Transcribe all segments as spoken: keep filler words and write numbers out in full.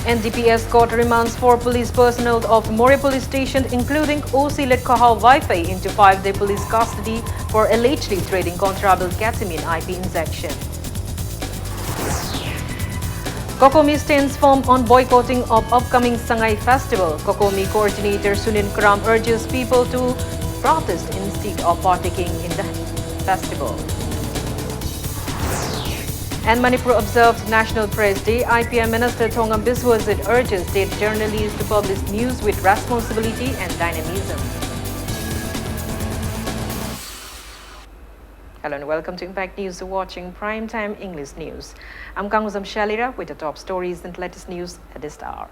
N D P S court remands four police personnel of Moreh Police Station, including O C Letkhohao Vaiphei, into five-day police custody for allegedly trading contraband ketamine I P injection. COCOMI stands firm on boycotting of upcoming Sangai Festival. COCOMI coordinator Sunin Kram urges people to protest instead of partaking in the festival. And Manipur observed National Press Day. I P M Minister Thongam Biswajit urges state journalists to publish news with responsibility and dynamism. Hello and welcome to Impact News. You're watching Prime Time English News. I'm Kanguzam Shalira with the top stories and latest news at this hour.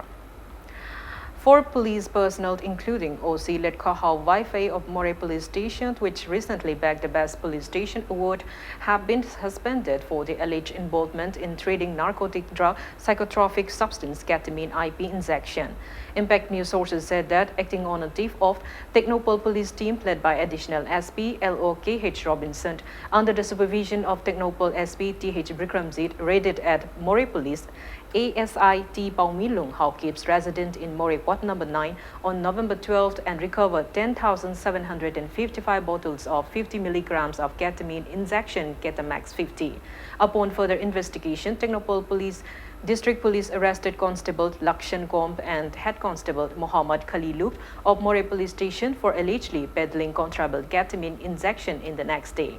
Four police personnel, including O C Letkhohao Vaiphei of Moreh Police Station, which recently bagged the Best Police Station Award, have been suspended for the alleged involvement in trading narcotic drug psychotropic substance ketamine I P injection. Impact News sources said that acting on a tip of, Technopol police team led by Additional S P L O K H Robinson, under the supervision of Technopol S P T H Bikramjit, raided at Moreh Police A S I T Paomilung Haokip's resident in Moreh Ward number nine on November twelfth and recovered ten thousand seven hundred and fifty-five bottles of fifty milligrams of ketamine injection Ketamax fifty. Upon further investigation, Technopol Police District Police arrested Constable Lakshan Komp and Head Constable Mohammad Khaliluk of Moreh Police Station for allegedly peddling contraband ketamine injection in the next day.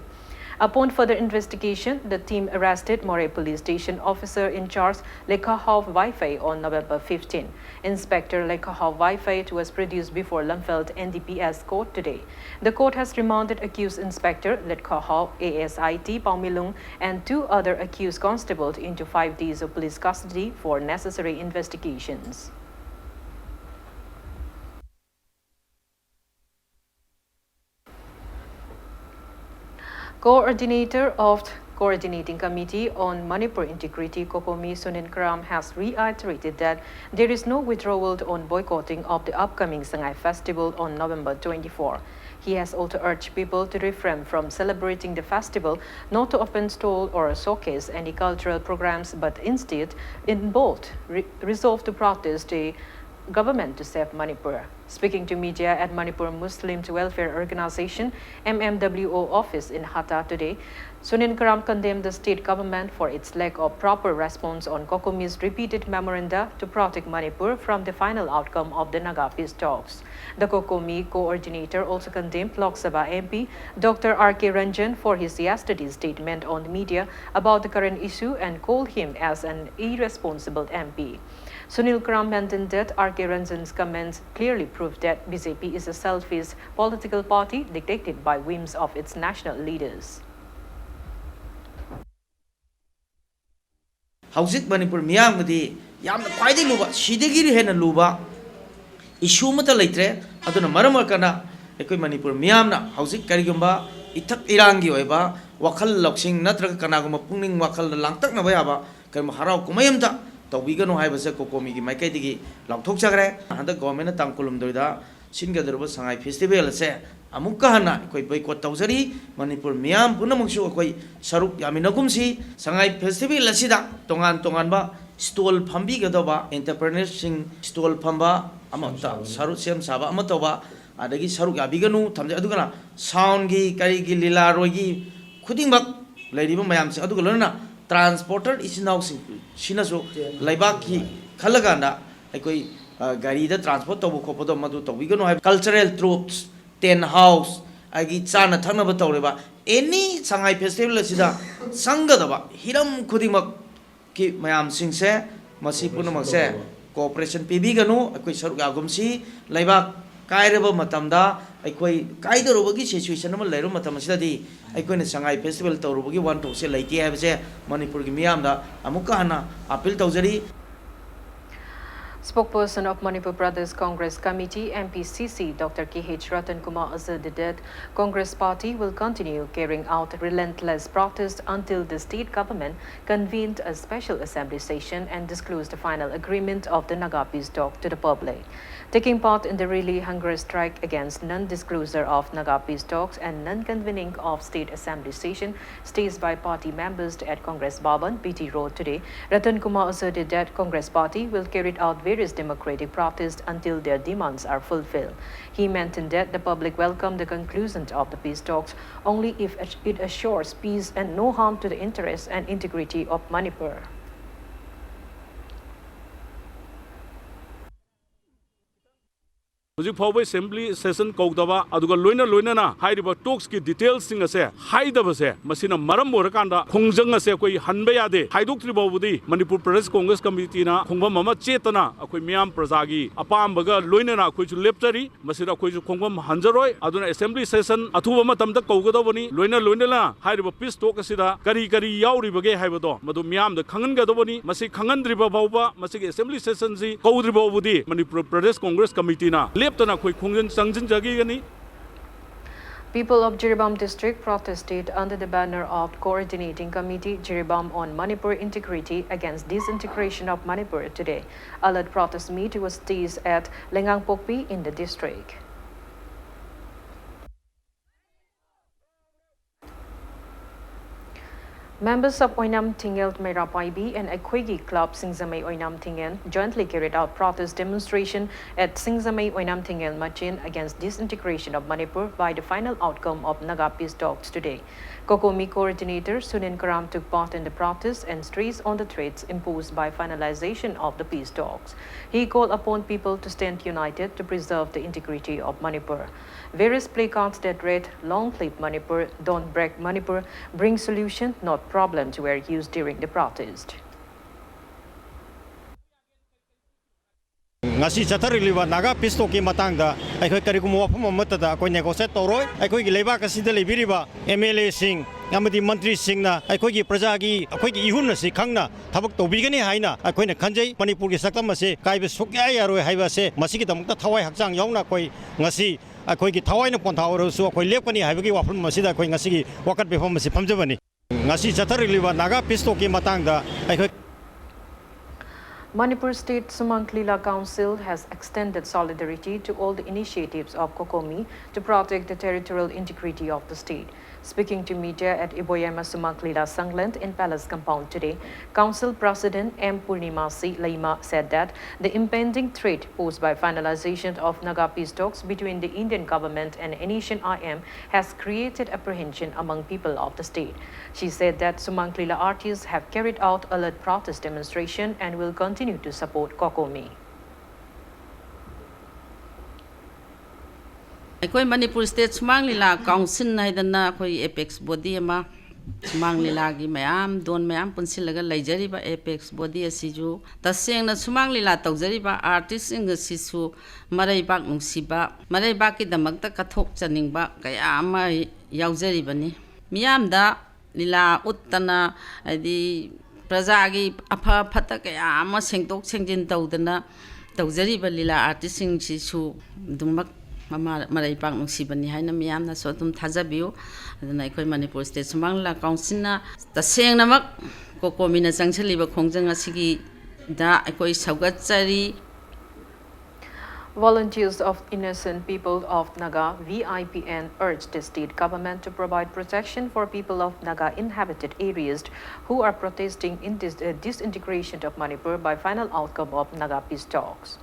Upon further investigation, the team arrested Moreh Police Station officer in charge Letkhohao Vaiphei on November fifteen. Inspector Letkhohao Vaiphei was produced before Lamphelt N D P S court today. The court has remanded accused Inspector Letkhohao A S I T Paomilung and two other accused constables into five days of police custody for necessary investigations. Coordinator of Coordinating Committee on Manipur Integrity, COCOMI, Sunin Kram, has reiterated that there is no withdrawal on boycotting of the upcoming Sangai Festival on November twenty-four. He has also urged people to refrain from celebrating the festival, not to open stall or showcase any cultural programs, but instead, in bold, re- resolve to protest the government to save Manipur. Speaking to media at Manipur Muslims Welfare Organization, M M W O, office in Hatta today, Sunil Karam condemned the state government for its lack of proper response on COCOMI's repeated memoranda to protect Manipur from the final outcome of the Naga peace talks. The COCOMI coordinator also condemned Lok Sabha M P Doctor R K Ranjan for his yesterday's statement on the media about the current issue and called him as an irresponsible M P. Sunil Karam maintained that R K Ranjan's comments clearly prove that B J P is a selfish political party dictated by whims of its national leaders. ꯍꯧꯖꯤꯛ ꯃꯅꯤꯄꯨꯔ ꯃꯤꯌꯥꯝꯒꯤꯗꯤ ꯌꯥꯝꯅ ꯈ꯭ꯋꯥꯏꯗꯒꯤ ꯂꯨꯕ, ꯁꯤꯗꯒꯤ ꯍꯦꯟꯅ ꯂꯨꯕ ꯏꯁꯨ ꯑꯃꯠꯇ ꯂꯩꯇ꯭ꯔꯦ꯫ ꯑꯗꯨꯅ ꯃꯔꯝ ꯑꯣꯏꯔꯀꯥꯟꯗ ꯑꯩꯈꯣꯏ ꯃꯅꯤꯄꯨꯔ ꯃꯤꯌꯥꯝꯅ ꯍꯧꯖꯤꯛ ꯀꯔꯤꯒꯨꯝꯕ ꯏꯊꯛ ꯏꯔꯥꯡꯒꯤ ꯑꯣꯏꯕ ꯋꯥꯈꯜ ꯂꯧꯁꯤꯡ ꯅꯠꯇ꯭ꯔꯒ ꯀꯅꯥꯒꯨꯝꯕ ꯄꯨꯛꯅꯤꯡ ꯋꯥꯈꯜꯗ ꯂꯥꯡꯇꯛꯅꯕ ꯌꯥꯕ ꯀꯔꯤꯒꯨꯝꯕ ꯍꯔꯥꯎ ꯀꯨꯝꯍꯩ ꯑꯃꯇ ꯇꯧꯕꯤꯒꯅꯨ ꯍꯥꯏꯕꯁꯦ ꯀꯣꯀꯣꯃꯤꯒꯤ ꯃꯥꯏꯀꯩꯗꯒꯤ ꯂꯥꯎꯊꯣꯛꯆꯈ꯭ꯔꯦ꯫ ꯍꯟꯗꯛ ꯒꯣꯔꯃꯦꯟꯅ ꯇꯥꯡ ꯀꯨꯟꯍꯨꯝꯗꯣꯏꯗ ꯁꯤꯟꯒꯗꯧꯔꯤꯕ ꯁꯉꯥꯏ ꯐꯦꯁꯇꯤꯚꯦꯜ ꯑꯁꯦ ꯑꯃꯨꯛꯀ ꯍꯟꯅ ꯑꯩꯈꯣꯏ ꯕꯣꯏꯀꯣꯠ ꯇꯧꯖꯔꯤ꯫ ꯃꯅꯤꯄꯨꯔ ꯃꯤꯌꯥꯝ ꯄꯨꯝꯅꯃꯛꯁꯨ ꯑꯩꯈꯣꯏ ꯁꯔꯨꯛ ꯌꯥꯃꯤꯟꯅꯒꯨꯝꯁꯤ꯫ ꯁꯉꯥꯏ ꯐꯦꯁꯇꯤꯚꯦꯜ ꯑꯁꯤꯗ ꯇꯣꯉꯥꯟ ꯇꯣꯉꯥꯟꯕ ꯁ꯭ꯇꯣꯜ ꯐꯝꯕꯤꯒꯗꯧꯕ ꯑꯦꯟꯇꯔꯄ꯭ꯔꯦꯅꯔꯁꯤꯡ, ꯁ꯭ꯇꯣꯜ ꯐꯝꯕ ꯑꯃ, ꯁꯔꯨꯛ ꯁꯦꯝ ꯁꯥꯕ ꯑꯃ ꯇꯧꯕ, ꯑꯗꯒꯤ ꯁꯔꯨꯛ ꯌꯥꯕꯤꯒꯅꯨ ꯊꯝꯖꯩ꯫ ꯑꯗꯨꯒ ꯁꯥꯎꯟꯒꯤ ꯀꯔꯤꯒꯤ ꯂꯤꯂꯥꯔꯣꯏꯒꯤ ꯈꯨꯗꯤꯡꯃꯛ ꯂꯩꯔꯤꯕ ꯃꯌꯥꯝꯁꯦ, ꯑꯗꯨꯒ ꯂꯣꯏꯅꯅ ꯇ꯭ꯔꯥꯟꯁꯄꯣꯔꯇꯔ ꯏꯆꯤꯟ ꯏꯅꯥꯎꯁꯤꯡ ꯁꯤꯅꯁꯨ ꯂꯩꯕꯥꯛꯀꯤ ꯈꯜꯂꯀꯥꯟꯗ ꯑꯩꯈꯣꯏ, ꯑ, ꯒꯥꯔꯤꯗ ꯇ꯭ꯔꯥꯟꯁꯄꯣꯔꯠ ꯇꯧꯕ ꯈꯣꯠꯄꯗꯣ ꯃꯗꯨ ꯇꯧꯕꯤꯒꯅꯨ ꯍꯥꯏꯕ꯫ ꯀꯜꯆꯔꯦꯜ ꯇ꯭ꯔꯨꯞꯁ, ꯇꯦꯟ ꯍꯥꯎꯁ, ꯑꯩꯒꯤ ꯆꯥꯅ ꯊꯛꯅꯕ ꯇꯧꯔꯤꯕ ꯑꯦꯅꯤ ꯁꯉꯥꯏ ꯐꯦꯁꯇꯤꯚꯦꯜ ꯑꯁꯤꯗ ꯆꯪꯒꯗꯕ ꯍꯤꯔꯝ ꯈꯨꯗꯤꯡꯃꯛꯀꯤ ꯃꯌꯥꯝꯁꯤꯡꯁꯦ, ꯃꯁꯤ ꯄꯨꯝꯅꯃꯛꯁꯦ ꯀꯣꯑꯣꯄꯔꯦꯁꯟ ꯄꯤꯕꯤꯒꯅꯨ꯫ ꯑꯩꯈꯣꯏ ꯁꯔꯨꯛ ꯌꯥꯒꯨꯝꯁꯤ꯫ ꯂꯩꯕꯥꯛ ꯀꯥꯏꯔꯕ ꯃꯇꯝꯗ ꯑꯩꯈꯣꯏ ꯀꯥꯏꯗꯧꯔꯨꯕꯒꯤ ꯁꯤꯆꯨꯋꯦꯁꯟ ꯑꯃ ꯂꯩꯔꯨꯕ ꯃꯇꯝ ꯑꯁꯤꯗꯗꯤ ꯑꯩꯈꯣꯏꯅ ꯁꯉꯥꯏ ꯐꯦꯁꯇꯤꯚꯦꯜ ꯇꯧꯔꯨꯕꯒꯤ ꯋꯥꯍꯟꯊꯣꯛꯁꯦ ꯂꯩꯇꯦ ꯍꯥꯏꯕꯁꯦ ꯃꯅꯤꯄꯨꯔꯒꯤ ꯃꯤꯌꯥꯝꯗ ꯑꯃꯨꯛꯀ ꯍꯟꯅ ꯑꯥꯄꯤꯜ ꯇꯧꯖꯔꯤ꯫ Spokesperson of Manipur Pradesh Congress Committee, M P C C, Doctor K H Ratan Kumar asserted that Congress party will continue carrying out relentless protest until the state government convened a special assembly session and disclosed the final agreement of the Naga peace talk to the public. Taking part in the really hunger strike against non-disclosure of Naga peace talks and non-convening of state assembly session staged by party members at Congress Bhavan, B T Road today, Ratan Kumar asserted that Congress party will carry out various democratic protests until their demands are fulfilled. He maintained that the public welcome the conclusion of the peace talks only if it assures peace and no harm to the interests and integrity of Manipur. ꯍꯧꯖꯤꯛ ꯐꯥꯎꯕ assembly session ꯀꯧꯗꯕ, ꯑꯗꯨꯒ ꯂꯣꯏꯅ ꯂꯣꯏꯅꯅ ꯍꯥꯏꯔꯤꯕ ꯇꯣꯛꯁꯀꯤ ꯗꯤꯇꯦꯜꯁꯁꯤꯡ ꯑꯁꯦ ꯍꯥꯏꯗꯕꯁꯦ, ꯃꯁꯤꯅ ꯃꯔꯝ ꯑꯣꯏꯔꯀꯥꯟꯗ ꯈꯣꯡꯖꯪ ꯑꯁꯦ ꯑꯩꯈꯣꯏ ꯍꯟꯕ ꯌꯥꯗꯦ꯫ ꯍꯥꯏꯗꯣꯛꯇ꯭ꯔꯤ ꯐꯥꯎꯕꯗꯤ ꯃꯅꯤꯄꯨꯔ ꯄ꯭ꯔꯗꯦꯁ ꯀꯣꯡꯒ꯭ꯔꯦꯁ ꯀꯃꯤꯇꯤꯅ ꯈꯣꯡꯐꯝ ꯑꯃ ꯆꯦꯠꯇꯅ ꯑꯩꯈꯣꯏ ꯃꯤꯌꯥꯝ ꯄ꯭ꯔꯖꯥꯒꯤ ꯑꯄꯥꯝꯕꯒ ꯂꯣꯏꯅꯅ ꯑꯩꯈꯣꯏꯁꯨ ꯂꯦꯞꯆꯔꯤ꯫ ꯃꯁꯤꯗ ꯑꯩꯈꯣꯏꯁꯨ ꯈꯣꯡꯐꯝ ꯍꯟꯖꯔꯣꯏ꯫ ꯑꯗꯨꯅ ꯑꯦꯁꯦꯝꯕ꯭ꯂꯤ ꯁꯦꯁꯟ ꯑꯊꯨꯕ ꯃꯇꯝꯗ ꯀꯧꯒꯗꯧꯕꯅꯤ꯫ ꯂꯣꯏꯅ ꯂꯣꯏꯅꯅ ꯍꯥꯏꯔꯤꯕ ꯄꯤꯁ ꯇꯣꯛ ꯑꯁꯤꯗ ꯀꯔꯤ ꯀꯔꯤ ꯌꯥꯎꯔꯤꯕꯒꯦ ꯍꯥꯏꯕꯗꯣ ꯃꯗꯨ ꯃꯤꯌꯥꯝꯗ ꯈꯪꯍꯟꯒꯗꯧꯕꯅꯤ꯫ ꯃꯁꯤ ꯈꯪꯍꯟꯗ꯭ꯔꯤꯕ ꯐꯥꯎꯕ, ꯃꯁꯤꯒꯤ ꯑꯦꯁꯦꯝꯕ꯭ꯂꯤ ꯁꯦꯁꯟꯁꯤ ꯀꯧꯗ꯭ꯔꯤ ꯐꯥꯎꯕꯗꯤ ꯃꯅꯤꯄꯨꯔ ꯄ꯭ꯔꯗꯦꯁ ꯀꯣꯡꯒ꯭ꯔꯦꯁ ꯀꯃꯤꯇꯤꯅ ꯂꯦꯞꯇꯅ ꯑꯩꯈꯣꯏ ꯈꯣꯡꯖꯪ ꯆꯪꯁꯤꯟꯖꯈꯤꯒꯅꯤ꯫ People of Jiribam district protested under the banner of Coordinating Committee Jiribam on Manipur Integrity against disintegration of Manipur today. A large protest meet was staged at Lengangpokpi in the district. Members of Oinam Thingel Meira Paibi and Aikoigi Club Singzamei Oinam Thingel jointly carried out protest demonstration at Singzamei Oinam Thingel Machin against disintegration of Manipur by the final outcome of Naga peace talks today. COCOMI coordinator Sunin Karam took part in the protest and stressed on the threats imposed by finalization of the peace talks. He called upon people to stand united to preserve the integrity of Manipur. Various placards that read, "Long live Manipur," "Don't break Manipur," "Bring solution, not problems," were used during the protest. ꯉꯁꯤ ꯆꯠꯊꯔꯛꯂꯤꯕ Naga piece ꯇꯣꯛꯀꯤ ꯃꯇꯥꯡꯗ ꯑꯩꯈꯣꯏ ꯀꯔꯤꯒꯨꯝꯕ ꯋꯥꯐꯝ ꯑꯃꯠꯇꯗ ꯑꯩꯈꯣꯏ negotiate ꯇꯧꯔꯣꯏ꯫ ꯑꯩꯈꯣꯏꯒꯤ ꯂꯩꯕꯥꯛ ꯑꯁꯤꯗ ꯂꯩꯕꯤꯔꯤꯕ ꯑꯦꯝ ꯑꯦꯜ ꯑꯦꯁꯤꯡ, ꯑꯃꯗꯤ ꯃꯟꯇ꯭ꯔꯤꯁꯤꯡꯅ ꯑꯩꯈꯣꯏꯒꯤ ꯄ꯭ꯔꯖꯥꯒꯤ, ꯑꯩꯈꯣꯏꯒꯤ ꯏꯍꯨꯟ ꯑꯁꯤ ꯈꯪꯅ ꯊꯕꯛ ꯇꯧꯕꯤꯒꯅꯤ ꯍꯥꯏꯅ ꯑꯩꯈꯣꯏꯅ ꯈꯟꯖꯩ꯫ ꯃꯅꯤꯄꯨꯔꯒꯤ ꯁꯛꯇꯝ ꯑꯁꯤ ꯀꯥꯏꯕ ꯁꯨꯛꯌꯥ ꯌꯥꯔꯣꯏ ꯍꯥꯏꯕ ꯑꯁꯦ ꯃꯁꯤꯒꯤꯗꯃꯛꯇ ꯊꯋꯥꯏ ꯍꯛꯆꯥꯡ ꯌꯥꯎꯅ ꯑꯩꯈꯣꯏ ꯉꯁꯤ ꯑꯩꯈꯣꯏꯒꯤ ꯊꯋꯥꯏꯅ ꯄꯣꯟꯊꯥ ꯑꯣꯏꯔꯕꯁꯨ ꯑꯩꯈꯣꯏ ꯂꯦꯞꯀꯅꯤ ꯍꯥꯏꯕꯒꯤ ꯋꯥꯐꯝ ꯑꯁꯤꯗ ꯑꯩꯈꯣꯏ ꯉꯁꯤꯒꯤ ꯋꯥꯀꯠ ꯃꯤꯐꯝ ꯑꯁꯤ ꯐꯝꯖꯕꯅꯤ꯫ ꯉꯁꯤ ꯆꯠꯊꯔꯛꯂꯤꯕ ꯅꯥꯒꯥ ꯄꯤꯁ ꯇꯣꯛꯀꯤ ꯃꯇꯥꯡꯗ ꯑꯩꯈꯣꯏ Manipur State Sumang Lila Council has extended solidarity to all the initiatives of COCOMI to protect the territorial integrity of the state. Speaking to media at Iboyama Sumang Lila Sangland in Palace Compound today, Council President M Purnima C Laima said that the impending threat posed by finalization of Naga peace talks between the Indian government and NSCN-IM has created apprehension among people of the state. She said that Sumang Lila artists have carried out alert protest demonstration and will continue to support COCOMI. ꯑꯩꯈꯣꯏ Manipur state ꯁꯨꯃꯥꯡ ꯂꯤꯂꯥ council ꯍꯥꯏꯗꯅ ꯑꯩꯈꯣꯏ apex body ꯑꯃ, ꯁꯨꯃꯥꯡ ꯂꯤꯂꯥꯒꯤ ꯃꯌꯥꯝ ꯗꯣꯟ ꯃꯌꯥꯝ ꯄꯨꯟꯁꯤꯜꯂꯒ ꯂꯩꯖꯔꯤꯕ ꯑꯦꯄꯦꯛꯁ ꯕꯣꯗꯤ ꯑꯁꯤꯁꯨ ꯇꯁꯦꯡꯅ ꯁꯨꯃꯥꯡ ꯂꯤꯂꯥ ꯇꯧꯖꯔꯤꯕ ꯑꯥꯔꯇꯤꯁꯁꯤꯡ ꯑꯁꯤꯁꯨ ꯃꯔꯩꯕꯥꯛ ꯅꯨꯡꯁꯤꯕ, ꯃꯔꯩꯕꯥꯛꯀꯤꯗꯃꯛꯇ ꯀꯠꯊꯣꯛꯆꯅꯤꯡꯕ ꯀꯌꯥ ꯑꯃ ꯌꯥꯎꯖꯔꯤꯕꯅꯤ꯫ ꯃꯤꯌꯥꯝꯗ ꯂꯤꯂꯥ ꯎꯠꯇꯅ, ꯍꯥꯏꯗꯤ ꯄ꯭ꯔꯖꯥꯒꯤ ꯑꯐ ꯐꯠꯇ ꯀꯌꯥ ꯑꯃ ꯁꯦꯡꯗꯣꯛ ꯁꯦꯡꯖꯤꯟ ꯇꯧꯗꯅ ꯇꯧꯖꯔꯤꯕ ꯂꯤꯂꯥ ꯑꯥꯔꯇꯤꯁꯁꯤꯡꯁꯤꯁꯨ ꯑꯗꯨꯃꯛ ꯃꯃꯥ ꯃꯔꯩꯄꯥꯛ ꯅꯨꯡꯁꯤꯕꯅꯤ ꯍꯥꯏꯅ ꯃꯤꯌꯥꯝꯅꯁꯨ ꯑꯗꯨꯝ ꯊꯥꯖꯕꯤꯌꯨ꯫ ꯑꯗꯨꯅ ꯑꯩꯈꯣꯏ ꯃꯅꯤꯄꯨꯔ ꯁ꯭ꯇꯦꯠ ꯁꯨꯃꯥꯡ ꯂꯤꯂꯥ ꯀꯥꯎꯟꯁꯤꯜꯅ ꯇꯁꯦꯡꯅꯃꯛ ꯀꯣꯀꯣꯃꯤꯅ ꯆꯪꯁꯤꯜꯂꯤꯕ ꯈꯣꯡꯖꯪ ꯑꯁꯤꯒꯤꯗ ꯑꯩꯈꯣꯏ ꯁꯧꯒꯠꯆꯔꯤ꯫ Volunteers of Innocent People of Naga, V I P N, urged the state government to provide protection for people of Naga inhabited areas who are protesting in dis- uh, disintegration of Manipur by final outcome of Naga peace talks.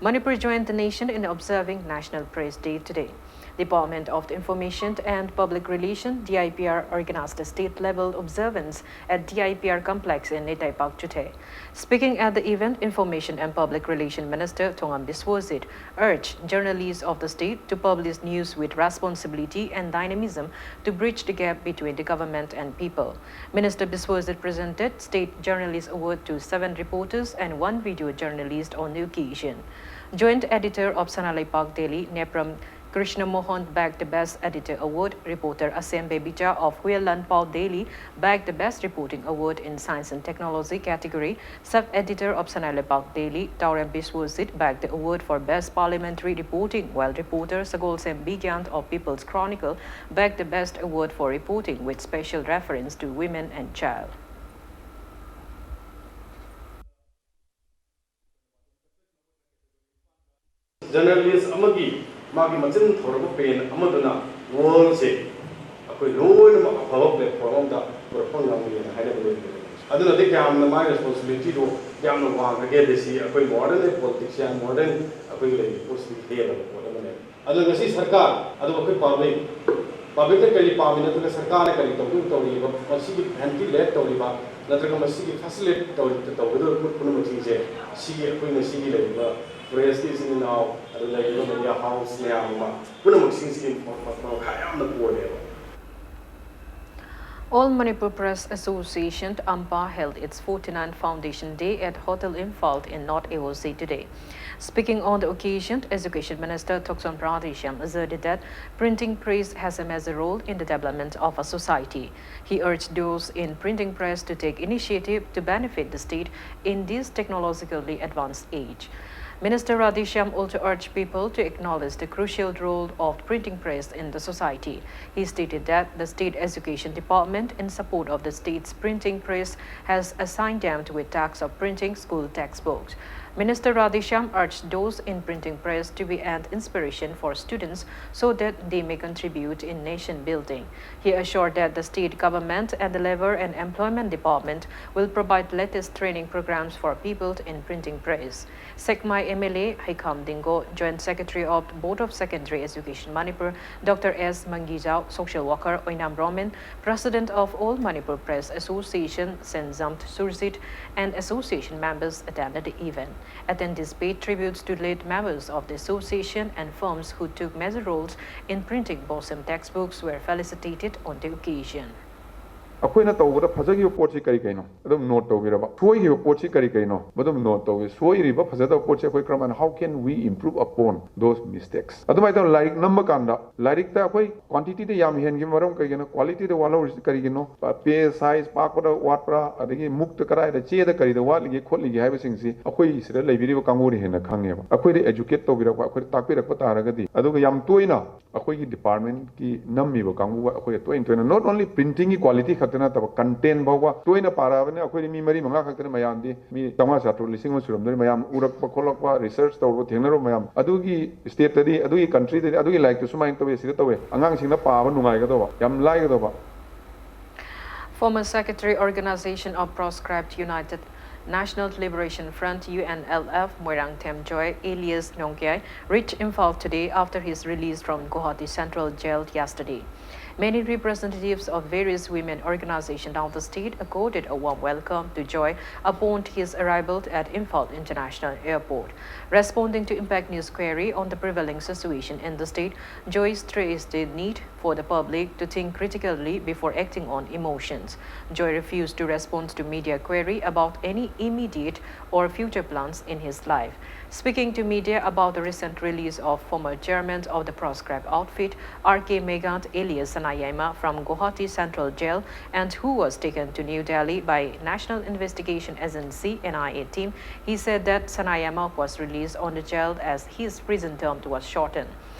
Manipur joined the nation in observing National Press Day today. Department of Information and Public Relation, D I P R, organized a state-level observance at D I P R complex in Neitei Park today. Speaking at the event, Information and Public Relation Minister Thongam Biswajit urged journalists of the state to publish news with responsibility and dynamism to bridge the gap between the government and people. Minister Biswajit presented State Journalist Award to seven reporters and one video journalist on the occasion. Joint editor of Sanalei Park Daily, Nepram Krishna Mohan bagged the Best Editor Award, reporter Asem Bebija of Hwiyalan Pao Daily bagged the Best Reporting Award in Science and Technology category, sub-editor of Sanai Lepak Daily, Taurem Biswajit bagged the award for Best Parliamentary Reporting, while reporter Sagolsem Bigyan of People's Chronicle bagged the Best Award for Reporting with special reference to women and child. Journalist ꯑꯃꯒꯤ ꯃꯥꯒꯤ ꯃꯆꯤꯟ ꯊꯧꯔꯕ pen ꯑꯃꯗꯨꯅ ꯋꯥꯔꯜꯁꯦ ꯑꯩꯈꯣꯏ ꯂꯣꯏꯅꯃꯛ ꯑꯐꯕ platform ꯑꯃꯗ ꯄꯨꯔꯛꯄ ꯉꯝꯒꯅꯤꯅ ꯍꯥꯏꯅꯕ ꯂꯩꯕꯅꯦ꯫ ꯑꯗꯨꯅꯗꯤ ꯀꯌꯥꯝꯅ ꯃꯥꯒꯤ ꯔꯦꯁꯄꯣꯟꯁꯤꯕꯤꯂꯤꯇꯤꯗꯣ ꯌꯥꯝꯅ ꯋꯥꯡꯉꯒꯦ꯫ ꯁꯤ ꯑꯩꯈꯣꯏ ꯃꯣꯗꯔꯟ ꯄꯣꯂꯤꯇꯤꯛꯁꯤꯌꯥꯟ, ꯃꯣꯗꯔꯟ ꯑꯩꯈꯣꯏꯒꯤ ꯂꯩꯔꯤꯕ ꯄꯣꯠꯁꯤꯗꯤ ꯍꯦꯜꯂꯕ ꯄꯣꯠ ꯑꯃꯅꯦ꯫ ꯑꯗꯨꯅ ꯉꯁꯤ ꯁꯔꯀꯥꯔ, ꯑꯗꯨꯒ ꯑꯩꯈꯣꯏ ꯄꯕ꯭ꯂꯤꯛ, ꯄꯕ꯭ꯂꯤꯛꯅ ꯀꯔꯤ ꯄꯥꯝꯃꯤ ꯅꯠꯇ꯭ꯔꯒ ꯁꯔꯀꯥꯔꯅ ꯀꯔꯤ ꯇꯧꯗꯣꯏ ꯇꯧꯔꯤꯕ, ꯃꯁꯤꯒꯤ ꯚꯦꯟꯇꯤꯂꯦꯠ ꯇꯧꯔꯤꯕ ꯅꯠꯇ꯭ꯔꯒ ꯃꯁꯤꯒꯤ ꯐꯦꯁꯤꯂꯦꯠ ꯇꯧꯔꯤꯕ, ꯇꯧꯒꯗꯧꯔꯤꯕ ꯄꯨꯝꯅꯃꯛꯁꯤꯡꯁꯦ ꯁꯤꯒꯤ ꯑꯩꯈꯣꯏ ꯉꯁꯤꯒꯤ ꯂꯩꯔꯤꯕ ꯄ꯭ꯔꯦꯁꯀꯤ ꯏꯆꯤꯟ ꯏꯅꯥꯎ, ꯑꯗꯨ ꯂꯩꯔꯤꯕ ꯃꯦꯗꯤꯌꯥ ꯍꯥꯎꯁ ꯃꯌꯥꯝ ꯑꯃ ꯄꯨꯝꯅꯃꯛꯁꯤꯡꯁꯤꯒꯤ ꯃꯈꯥ ꯌꯥꯝꯅ ꯄꯣꯜꯂꯦꯕ꯫ All Manipur Press Association, AMPA, held its forty-ninth Foundation Day at Hotel Imphal in North A O C today. Speaking on the occasion, Education Minister Thokchom Radheshyam asserted that printing press has a major role in the development of a society. He urged those in printing press to take initiative to benefit the state in this technologically advanced age. Minister Radheshyam also urged people to acknowledge the crucial role of printing press in the society. He stated that the State Education Department, in support of the state's printing press, has assigned them with tasks of printing school textbooks. Minister Radheshyam urged those in printing press to be an inspiration for students so that they may contribute in nation building. He assured that the state government and the Labour and Employment Department will provide latest training programs for people in printing press. Sekmai M L A Heikham Dingo, Joint Secretary of the Board of Secondary Education Manipur, Doctor S Mangijao, social worker Oinam Roman, President of All Manipur Press Association, Senzamt Surjit, and association members attended the event. Attendees paid tributes to late members of the association and firms who took major roles in printing Bosem textbooks were felicitated on the occasion. ꯑꯩꯈꯣꯏꯅ ꯇꯧꯕꯗ ꯐꯖꯈꯤꯕ ꯄꯣꯠꯁꯤ ꯀꯔꯤ ꯀꯩꯅꯣ ꯑꯗꯨꯝ note ꯇꯧꯕꯤꯔꯕ, ꯁꯣꯏꯈꯤꯕ ꯄꯣꯠꯁꯤ ꯀꯔꯤ ꯀꯩꯅꯣ ꯃꯗꯨꯝ ꯅꯣꯠ ꯇꯧꯕꯤ꯫ ꯁꯣꯏꯔꯤꯕ ꯐꯖꯗꯕ ꯄꯣꯠꯁꯤ ꯑꯩꯈꯣꯏ ꯀꯔꯝꯍꯥꯏꯅ, how can we improve upon those mistakes? ꯑꯗꯨꯃꯥꯏꯅ ꯇꯧꯅ ꯂꯥꯏꯔꯤꯛ ꯅꯝꯕ ꯀꯥꯟꯗ ꯂꯥꯏꯔꯤꯛꯇ ꯑꯩꯈꯣꯏ ꯀ꯭ꯋꯥꯟꯇꯤꯇꯤꯗ ꯌꯥꯝ ꯍꯦꯟꯈꯤꯕ ꯃꯔꯝ ꯀꯩꯒꯤꯅꯣ, ꯀ꯭ꯋꯥꯂꯤꯇꯤꯗ ꯋꯥꯠꯍꯧꯔꯤꯁꯤ ꯀꯔꯤꯒꯤꯅꯣ, ꯄꯦꯖ ꯁꯥꯏꯖ ꯄꯥꯛꯄꯗ ꯋꯥꯠꯄ꯭ꯔꯥ, ꯑꯗꯒꯤ ꯃꯨꯛꯇ ꯀꯗꯥꯏꯗ, ꯆꯦꯗ ꯀꯔꯤꯗ ꯋꯥꯠꯂꯤꯒꯦ ꯈꯣꯠꯂꯤꯒꯦ ꯍꯥꯏꯕꯁꯤꯡꯁꯤ ꯑꯩꯈꯣꯏ ꯁꯤꯗ ꯂꯩꯕꯤꯔꯤꯕ ꯀꯥꯡꯕꯨꯅ ꯍꯦꯟꯅ ꯈꯪꯉꯦꯕ꯫ ꯑꯩꯈꯣꯏꯗ ꯑꯦꯖꯨꯀꯦꯠ ꯇꯧꯕꯤꯔꯛꯄ, ꯑꯩꯈꯣꯏꯗ ꯇꯥꯛꯄꯤꯔꯛꯄ ꯇꯥꯔꯒꯗꯤ, ꯑꯗꯨꯒ ꯌꯥꯝ ꯇꯣꯏꯅ ꯑꯩꯈꯣꯏꯒꯤ ꯗꯤꯄꯥꯔꯠꯃꯦꯟꯀꯤ ꯅꯝꯃꯤꯕ ꯀꯥꯡꯕꯨꯒ ꯑꯩꯈꯣꯏꯒ ꯇꯣꯏꯅ ꯇꯣꯏꯅ not only printingꯒꯤ quality ꯈꯛꯇ ꯅꯠꯇꯕ content ꯐꯥꯎꯕ ꯇꯣꯏꯅ ꯄꯥꯔꯛꯑꯕꯅꯤꯅ ꯑꯩꯈꯣꯏꯗꯤ ꯃꯤ ꯃꯔꯤ ꯃꯉꯥ ꯈꯛꯇꯅ ꯃꯌꯥꯝꯗꯤ ꯃꯤ ꯆꯥꯝꯃꯉꯥ ꯆꯥꯇ꯭ꯔꯨꯛ ꯂꯤꯁꯤꯡ ꯑꯃ ꯁꯨꯔꯝꯗꯣꯏꯅꯤ꯫ ꯃꯌꯥꯝ ꯎꯔꯛꯄ ꯈꯣꯠꯂꯛꯄ research ꯇꯧꯔꯨꯕ ꯊꯦꯡꯅꯔꯨꯕ ꯃꯌꯥꯝ ꯑꯗꯨꯒꯤ stateꯇꯗꯤ, ꯑꯗꯨꯒꯤ countryꯗꯗꯤ ꯑꯗꯨꯒꯤ ꯂꯥꯏꯔꯤꯛꯇꯨ ꯁꯨꯃꯥꯏꯅ ꯇꯧꯋꯤ, ꯁꯤꯗ ꯇꯧꯋꯤ, ꯑꯉꯥꯡꯁꯤꯡꯅ ꯄꯥꯕ ꯅꯨꯡꯉꯥꯏꯒꯗꯧꯕ, ꯌꯥꯝ ꯂꯥꯏꯒꯗꯧꯕ꯫ Former Secretary, Organization of Proscribed United National Liberation Front, U N L F, Moirangthem Joy, alias Nongkyai, reached Imphal today after his release from Guwahati Central Jail yesterday. Many representatives of various women organizations down the state accorded a warm welcome to Joy upon his arrival at Imphal International Airport. Responding to Impact News query on the prevailing situation in the state, Joy stressed the need for the public to think critically before acting on emotions. Joy refused to respond to media query about any immediate or future plans in his life. Speaking to media about the recent release of former chairman of the proscribed outfit, R K Megant alias Sanayaima from Guwahati Central Jail, and who was taken to New Delhi by National Investigation Agency, N I A, team, he said that Sanayaima was released on the jail as his prison term was shortened.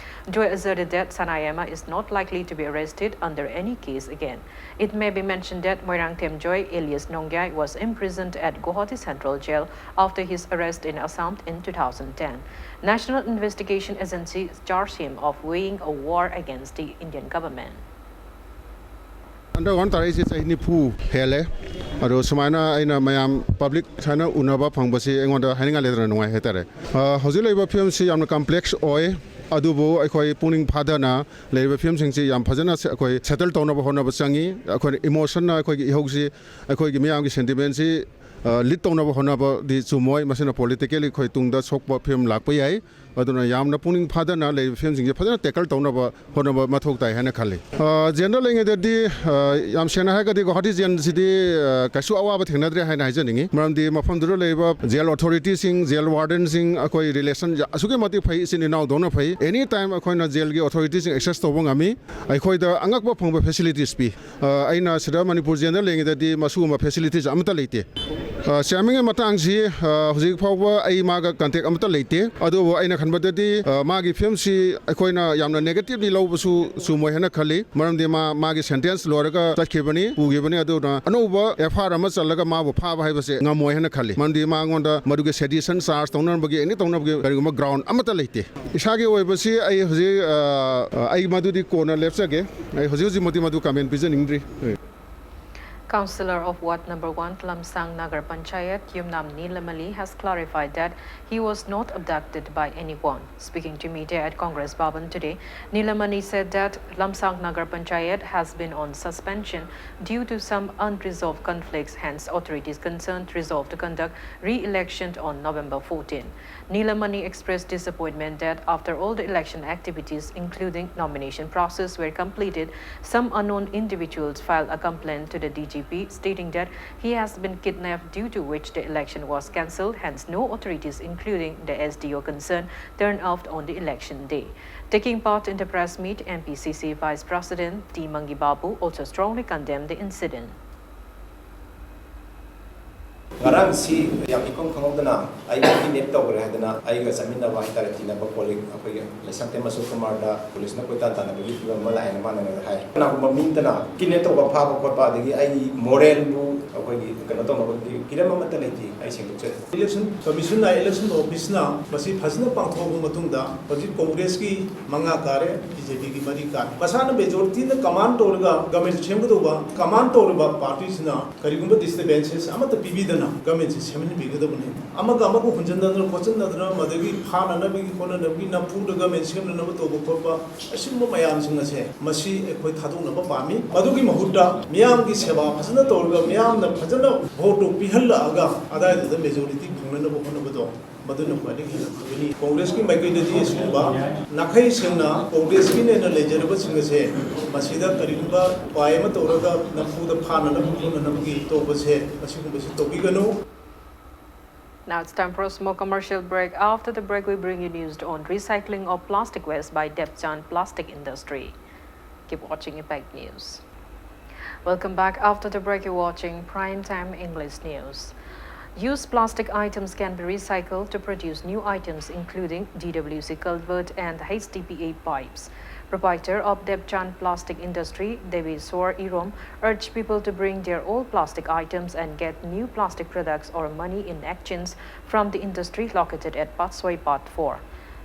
Joy asserted that Sanayaima is not likely to be arrested under any case again. It may be mentioned that Moirangthem Joy, alias Nongkyai, was imprisoned at Guwahati Central Jail after his arrest in Assam in two thousand ten. National Investigation Agency charged him of waging a war against the Indian government. Under one ꯇꯥꯔꯛꯏꯁꯦ ꯆꯍꯤ ꯅꯤꯐꯨ ꯍꯦꯜꯂꯦ꯫ ꯑꯗꯣ ꯁꯨꯃꯥꯏꯅ ꯑꯩꯅ ꯃꯌꯥꯝ public ꯁꯨꯃꯥꯏꯅ ꯎꯅꯕ ꯐꯪꯕꯁꯤ ꯑꯩꯉꯣꯟꯗ ꯍꯥꯏꯅꯤꯡꯉꯥꯏ ꯂꯩꯇꯅ ꯅꯨꯡꯉꯥꯏ ꯍꯥꯏꯇꯥꯔꯦ꯫ ꯑ, ꯍꯧꯖꯤꯛ ꯂꯩꯔꯤꯕ ꯐꯤꯕꯝꯁꯤ ꯌꯥꯝꯅ ꯀꯝꯄ꯭ꯂꯦꯛꯁ ꯑꯣꯏ꯫ ꯑꯗꯨꯕꯨ ꯑꯩꯈꯣꯏ ꯄꯨꯛꯅꯤꯡ ꯐꯥꯗꯅ ꯂꯩꯔꯤꯕ ꯐꯤꯕꯝꯁꯤꯡꯁꯤ ꯌꯥꯝ ꯐꯖꯅ ꯁꯦ-, ꯑꯩꯈꯣꯏ ꯁꯦꯇꯜ ꯇꯧꯅꯕ ꯍꯣꯠꯅꯕ ꯆꯪꯉꯤ꯫ ꯑꯩꯈꯣꯏꯅ ꯏꯃꯣꯁꯟꯅ ꯑꯩꯈꯣꯏꯒꯤ ꯏꯍꯧꯁꯤ, ꯑꯩꯈꯣꯏꯒꯤ ꯃꯤꯌꯥꯝꯒꯤ ꯁꯦꯟꯇꯤꯃꯦꯟꯁꯤ ꯂꯤꯗ ꯇꯧꯅꯕ ꯍꯣꯠꯅꯕꯗꯤ ꯆꯨꯝꯃꯣꯏ꯫ ꯃꯁꯤꯅ ꯄꯣꯂꯤꯇꯤꯀꯦꯜꯂꯤ ꯑꯩꯈꯣꯏ ꯇꯨꯡꯗ ꯁꯣꯛꯄ ꯐꯤꯕꯝ ꯂꯥꯛꯄ ꯌꯥꯏ꯫ ꯑꯗꯨꯅ ꯌꯥꯝꯅ ꯄꯨꯛꯅꯤꯡ ꯐꯥꯗꯅ ꯂꯩꯔꯤꯕ ꯐꯤꯕꯝꯁꯤꯡꯁꯦ ꯐꯖꯅ ꯇꯦꯀꯜ ꯇꯧꯅꯕ ꯍꯣꯠꯅꯕ ꯃꯊꯧ ꯇꯥꯏ ꯍꯥꯏꯅ ꯈꯜꯂꯤ꯫ ꯖꯦꯜꯗ ꯂꯩꯔꯤꯉꯩꯗꯗꯤ, ꯌꯥꯝ ꯁꯦꯡꯅ ꯍꯥꯏꯔꯒꯗꯤ ꯒꯧꯍꯥꯇꯤ ꯖꯦꯜꯁꯤꯗꯤ ꯀꯩꯁꯨ ꯑꯋꯥꯕ ꯊꯦꯡꯅꯗ꯭ꯔꯦ ꯍꯥꯏꯅ ꯍꯥꯏꯖꯅꯤꯡꯉꯤ꯫ ꯃꯔꯝꯗꯤ ꯃꯐꯝꯗꯨꯗ ꯂꯩꯔꯤꯕ ꯖꯦꯜ ꯑꯣꯊꯣꯔꯤꯇꯤꯁꯤꯡ, ꯖꯦꯜ ꯋꯥꯔꯗꯟꯁꯤꯡ, ꯑꯩꯈꯣꯏ ꯔꯤꯂꯦꯁꯟ ꯑꯁꯨꯛꯀꯤ ꯃꯇꯤꯛ ꯐꯩ, ꯏꯆꯤꯟ ꯏꯅꯥꯎꯗꯧꯅ ꯐꯩ꯫ ꯑꯦꯅꯤ ꯇꯥꯏꯝ ꯑꯩꯈꯣꯏꯅ ꯖꯦꯜꯒꯤ ꯑꯣꯊꯣꯔꯤꯇꯤꯁꯤꯡ ꯑꯦꯛꯁꯦꯁ ꯇꯧꯕ ꯉꯝꯃꯤ꯫ ꯑꯩꯈꯣꯏꯗ ꯑꯉꯛꯄ ꯐꯪꯕ ꯐꯦꯁꯤꯂꯤꯇꯤꯁ ꯄꯤ꯫ ꯑꯩꯅ ꯁꯤꯗ ꯃꯅꯤꯄꯨꯔ ꯖꯦꯜꯗ ꯂꯩꯔꯤꯉꯩꯗꯗꯤ ꯃꯁꯤꯒꯨꯝꯕ ꯐꯦꯁꯤꯂꯤꯇꯤꯁ ꯑꯃꯠꯇ ꯂꯩꯇꯦ꯫ ꯆꯤꯌꯥꯔꯃꯦꯟꯒꯤ ꯃꯇꯥꯡꯁꯤ ꯍꯧꯖꯤꯛ ꯐꯥꯎꯕ ꯑꯩ ꯃꯥꯒ ꯀꯟꯇꯦꯛ ꯑꯃꯠꯇ ꯂꯩꯇꯦ꯫ ꯑꯗꯨꯕꯨ ꯑꯩꯅ ꯈꯟꯕꯗꯗꯤ ꯃꯥꯒꯤ ꯐꯤꯕꯝꯁꯤ ꯑꯩꯈꯣꯏꯅ ꯌꯥꯝꯅ ꯅꯦꯒꯦꯇꯤꯚꯂꯤ ꯂꯧꯕꯁꯨ ꯆꯨꯝꯃꯣꯏ ꯍꯥꯏꯅ ꯈꯜꯂꯤ꯫ ꯃꯔꯝꯗꯤ ꯃꯥ ꯃꯥꯒꯤ ꯁꯦꯟꯇꯦꯟꯁ ꯂꯣꯏꯔꯒ ꯆꯠꯈꯤꯕꯅꯤ, ꯄꯨꯈꯤꯕꯅꯤ꯫ ꯑꯗꯨꯅ ꯑꯅꯧꯕ ꯑꯦꯐ ꯑꯥꯏ ꯑꯥꯔ ꯑꯃ ꯆꯠꯂꯒ ꯃꯥꯕꯨ ꯐꯥꯕ ꯍꯥꯏꯕꯁꯦ ꯉꯝꯃꯣꯏ ꯍꯥꯏꯅ ꯈꯜꯂꯤ꯫ ꯃꯔꯝꯗꯤ ꯃꯉꯣꯟꯗ ꯃꯗꯨꯒꯤ ꯁꯦꯗꯤꯁꯟ ꯆꯥꯔꯖ ꯇꯧꯅꯕꯒꯤ, ꯑꯦꯅꯤ ꯇꯧꯅꯕꯒꯤ ꯀꯔꯤꯒꯨꯝꯕ ꯒ꯭ꯔꯥꯎꯟ ꯑꯃꯠꯇ ꯂꯩꯇꯦ꯫ ꯏꯁꯥꯒꯤ ꯑꯣꯏꯕꯁꯤ ꯑꯩ ꯍꯧꯖꯤꯛ, ꯑꯩ ꯃꯗꯨꯗꯤ ꯀꯣꯟꯅ ꯂꯦꯞꯆꯒꯦ꯫ ꯑꯩ ꯍꯧꯖꯤꯛ ꯍꯧꯖꯤꯛꯃꯛꯇꯤ ꯃꯗꯨ ꯀꯃꯦꯟ ꯄꯤꯖꯅꯤꯡꯗ꯭ꯔꯤ꯫ Councillor of Ward Number One, Lamsang Nagar Panchayat, Yumnam Nilamani, has clarified that he was not abducted by anyone. Speaking to media at Congress Bhavan today, Nilamani said that Lamsang Nagar Panchayat has been on suspension due to some unresolved conflicts, hence authorities concerned resolved to conduct re-election on November fourteen. Nilamani expressed disappointment that after all the election activities, including nomination process, were completed, some unknown individuals filed a complaint to the D G P, stating that he has been kidnapped, due to which the election was cancelled, hence no authorities, including the S D O concerned, turned out on the election day. Taking part in the press meet, M P C C Vice President T Mangi Babu also strongly condemned the incident. ꯉꯔꯥꯡꯁꯤ ꯌꯥꯝ ꯏꯈꯪ ꯈꯪꯍꯧꯗꯅ ꯑꯩꯒ ꯀꯤꯗꯅꯦꯞ ꯇꯧꯈ꯭ꯔꯦ ꯍꯥꯏꯗꯅ ꯑꯩꯒ ꯆꯠꯃꯤꯟꯅꯕ ꯍꯥꯏꯇꯥꯔꯦ, ꯇꯤꯟꯅꯕ ꯀꯣꯂꯤꯛ ꯑꯩꯈꯣꯏꯒꯤ ꯂꯩꯁꯥꯡꯊꯦꯝ ꯑꯁꯣꯛ ꯀꯨꯃꯥꯔꯗ ꯄꯨꯂꯤꯁꯅ ꯀꯣꯏꯇꯥꯟ ꯇꯥꯟꯅꯕꯒꯤ ꯐꯤꯕꯝ ꯑꯃ ꯂꯥꯛꯑꯦꯅ ꯃꯥꯅ ꯑꯩꯉꯣꯟꯗ ꯍꯥꯏ꯫ ꯀꯅꯥꯒꯨꯝꯕ ꯃꯤ ꯑꯃꯠꯇꯅ ꯀꯤꯗꯅꯦꯞ ꯇꯧꯕ, ꯐꯥꯕ ꯈꯣꯠꯄ, ꯑꯗꯒꯤ ꯑꯩ ꯃꯣꯔꯦꯜꯕꯨ ꯑꯩꯈꯣꯏꯒꯤ ꯀꯩꯅꯣ ꯇꯧꯅꯕꯒꯤ ꯍꯤꯔꯝ ꯑꯃꯠꯇ ꯂꯩꯇꯦ꯫ ꯑꯩ ꯁꯦꯡꯗꯣꯛꯆꯔꯤ꯫ Election Commission ꯅ, Election Office ꯅ ꯃꯁꯤ ꯐꯖꯅ ꯄꯥꯡꯊꯣꯛꯑꯕ ꯃꯇꯨꯡꯗ ꯍꯧꯖꯤꯛ ꯀꯣꯡꯒ꯭ꯔꯦꯁꯀꯤ ꯃꯉꯥ ꯀꯥꯔꯦ, ꯕꯤ ꯖꯦ ꯄꯤꯒꯤ ꯃꯔꯤ ꯀꯥꯔꯦ꯫ ꯃꯁꯥꯅ ꯃꯦꯖꯣꯔꯤꯇꯤꯅ ꯀꯃꯥꯟ ꯇꯧꯔꯒ ꯒꯃꯦꯟ ꯁꯦꯝꯒꯗꯧꯕ, ꯀꯃꯥꯟ ꯇꯧꯔꯤꯕ ꯄꯥꯔꯇꯤꯁꯤꯅ ꯀꯔꯤꯒꯨꯝꯕ ꯗꯤꯁꯇꯔꯕꯦꯟꯁꯦꯁ ꯑꯃꯠꯇ ꯄꯤꯕꯤꯗꯅ ꯒꯃꯦꯟꯁꯦ ꯁꯦꯝꯍꯟꯕꯤꯒꯗꯕꯅꯤ꯫ ꯑꯃꯒ ꯑꯃꯒ ꯍꯨꯟꯖꯟꯅꯗꯅ ꯈꯣꯠꯆꯟꯅꯗꯅ, ꯃꯗꯒꯤ ꯐꯥꯅꯅꯕꯒꯤ ꯈꯣꯠꯅꯅꯕꯒꯤ ꯅꯝꯐꯨꯗ ꯒꯃꯦꯟ ꯁꯦꯝꯅꯅꯕ ꯇꯧꯕ ꯈꯣꯠꯄ, ꯑꯁꯤꯒꯨꯝꯕ ꯃꯌꯥꯝꯁꯤꯡ ꯑꯁꯦ ꯃꯁꯤ ꯑꯩꯈꯣꯏ ꯊꯥꯗꯣꯛꯅꯕ ꯄꯥꯝꯃꯤ꯫ ꯃꯗꯨꯒꯤ ꯃꯍꯨꯠꯇ ꯃꯤꯌꯥꯝꯒꯤ ꯁꯦꯕꯥ ꯐꯖꯅ ꯇꯧꯔꯒ ꯃꯤꯌꯥꯝꯅ ꯐꯖꯅ ꯚꯣꯠꯇꯨ ꯄꯤꯍꯜꯂꯛꯑꯒ ꯑꯗꯥꯏꯗꯨꯗ ꯃꯦꯖꯣꯔꯤꯇꯤ ꯐꯪꯅꯅꯕ ꯍꯣꯠꯅꯕꯗꯣ ꯃꯗꯨꯅ ꯈ꯭ꯋꯥꯏꯗꯒꯤ ꯍꯦꯟꯅ ꯐꯒꯅꯤ꯫ ꯀꯣꯡꯒ꯭ꯔꯦꯁꯀꯤ ꯃꯥꯏꯀꯩꯗꯗꯤ ꯑꯁꯤꯒꯨꯝꯕ ꯅꯥꯈꯩ ꯁꯦꯡꯅ ꯀꯣꯡꯒ꯭ꯔꯦꯁꯀꯤꯅꯦꯅ ꯂꯩꯖꯔꯕꯁꯤꯡ ꯑꯁꯦ ꯃꯁꯤꯗ ꯀꯔꯤꯒꯨꯝꯕ ꯎꯄꯥꯏ ꯑꯃ ꯇꯧꯔꯒ ꯅꯝꯐꯨꯗ ꯐꯥꯅꯅꯕ ꯈꯣꯠꯅꯅꯕꯒꯤ ꯇꯧꯕꯁꯦ ꯑꯁꯤꯒꯨꯝꯕꯁꯤ ꯇꯧꯕꯤꯒꯅꯨ꯫ Now it's time for a small commercial break. After the break, we bring you news on recycling of plastic waste by Debchan Plastic Industry. Keep watching Impact News. Welcome back. After the break, you're watching Prime Time English News. Used plastic items can be recycled to produce new items, including D W C culvert and H D P E pipes. Proprietor of Debchan Plastic Industry, Devi Sor Irom, urged people to bring their old plastic items and get new plastic products or money in exchange from the industry located at Patsoi Part four.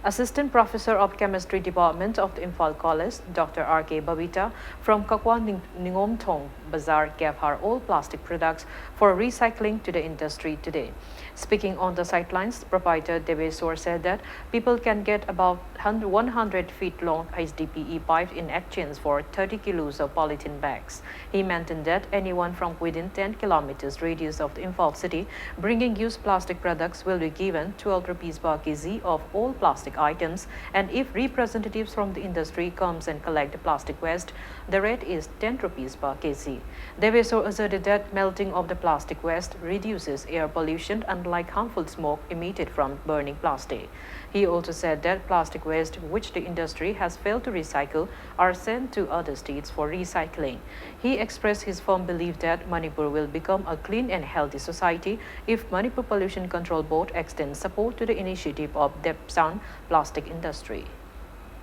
Assistant Professor of Chemistry Department of the Imphal College, Doctor R K Babita from Kakwa Ning- Ningomthong Bazar gave her old plastic products for recycling to the industry today. Speaking on the sidelines, proprietor Deveswar said that people can get about one hundred feet long H D P E pipe in exchange for thirty kilos of polythene bags. He maintained that anyone from within ten kilometers radius of the Imphal city bringing used plastic products will be given twelve rupees per K G of all plastic items, and if representatives from the industry comes and collect the plastic waste, the rate is ten rupees per K G. Deveso asserted that melting of the plastic waste reduces air pollution, unlike harmful smoke emitted from burning plastic. He also said that plastic waste which the industry has failed to recycle are sent to other states for recycling. He expressed his firm belief that Manipur will become a clean and healthy society if Manipur Pollution Control Board extends support to the initiative of Debchan Plastic Industry.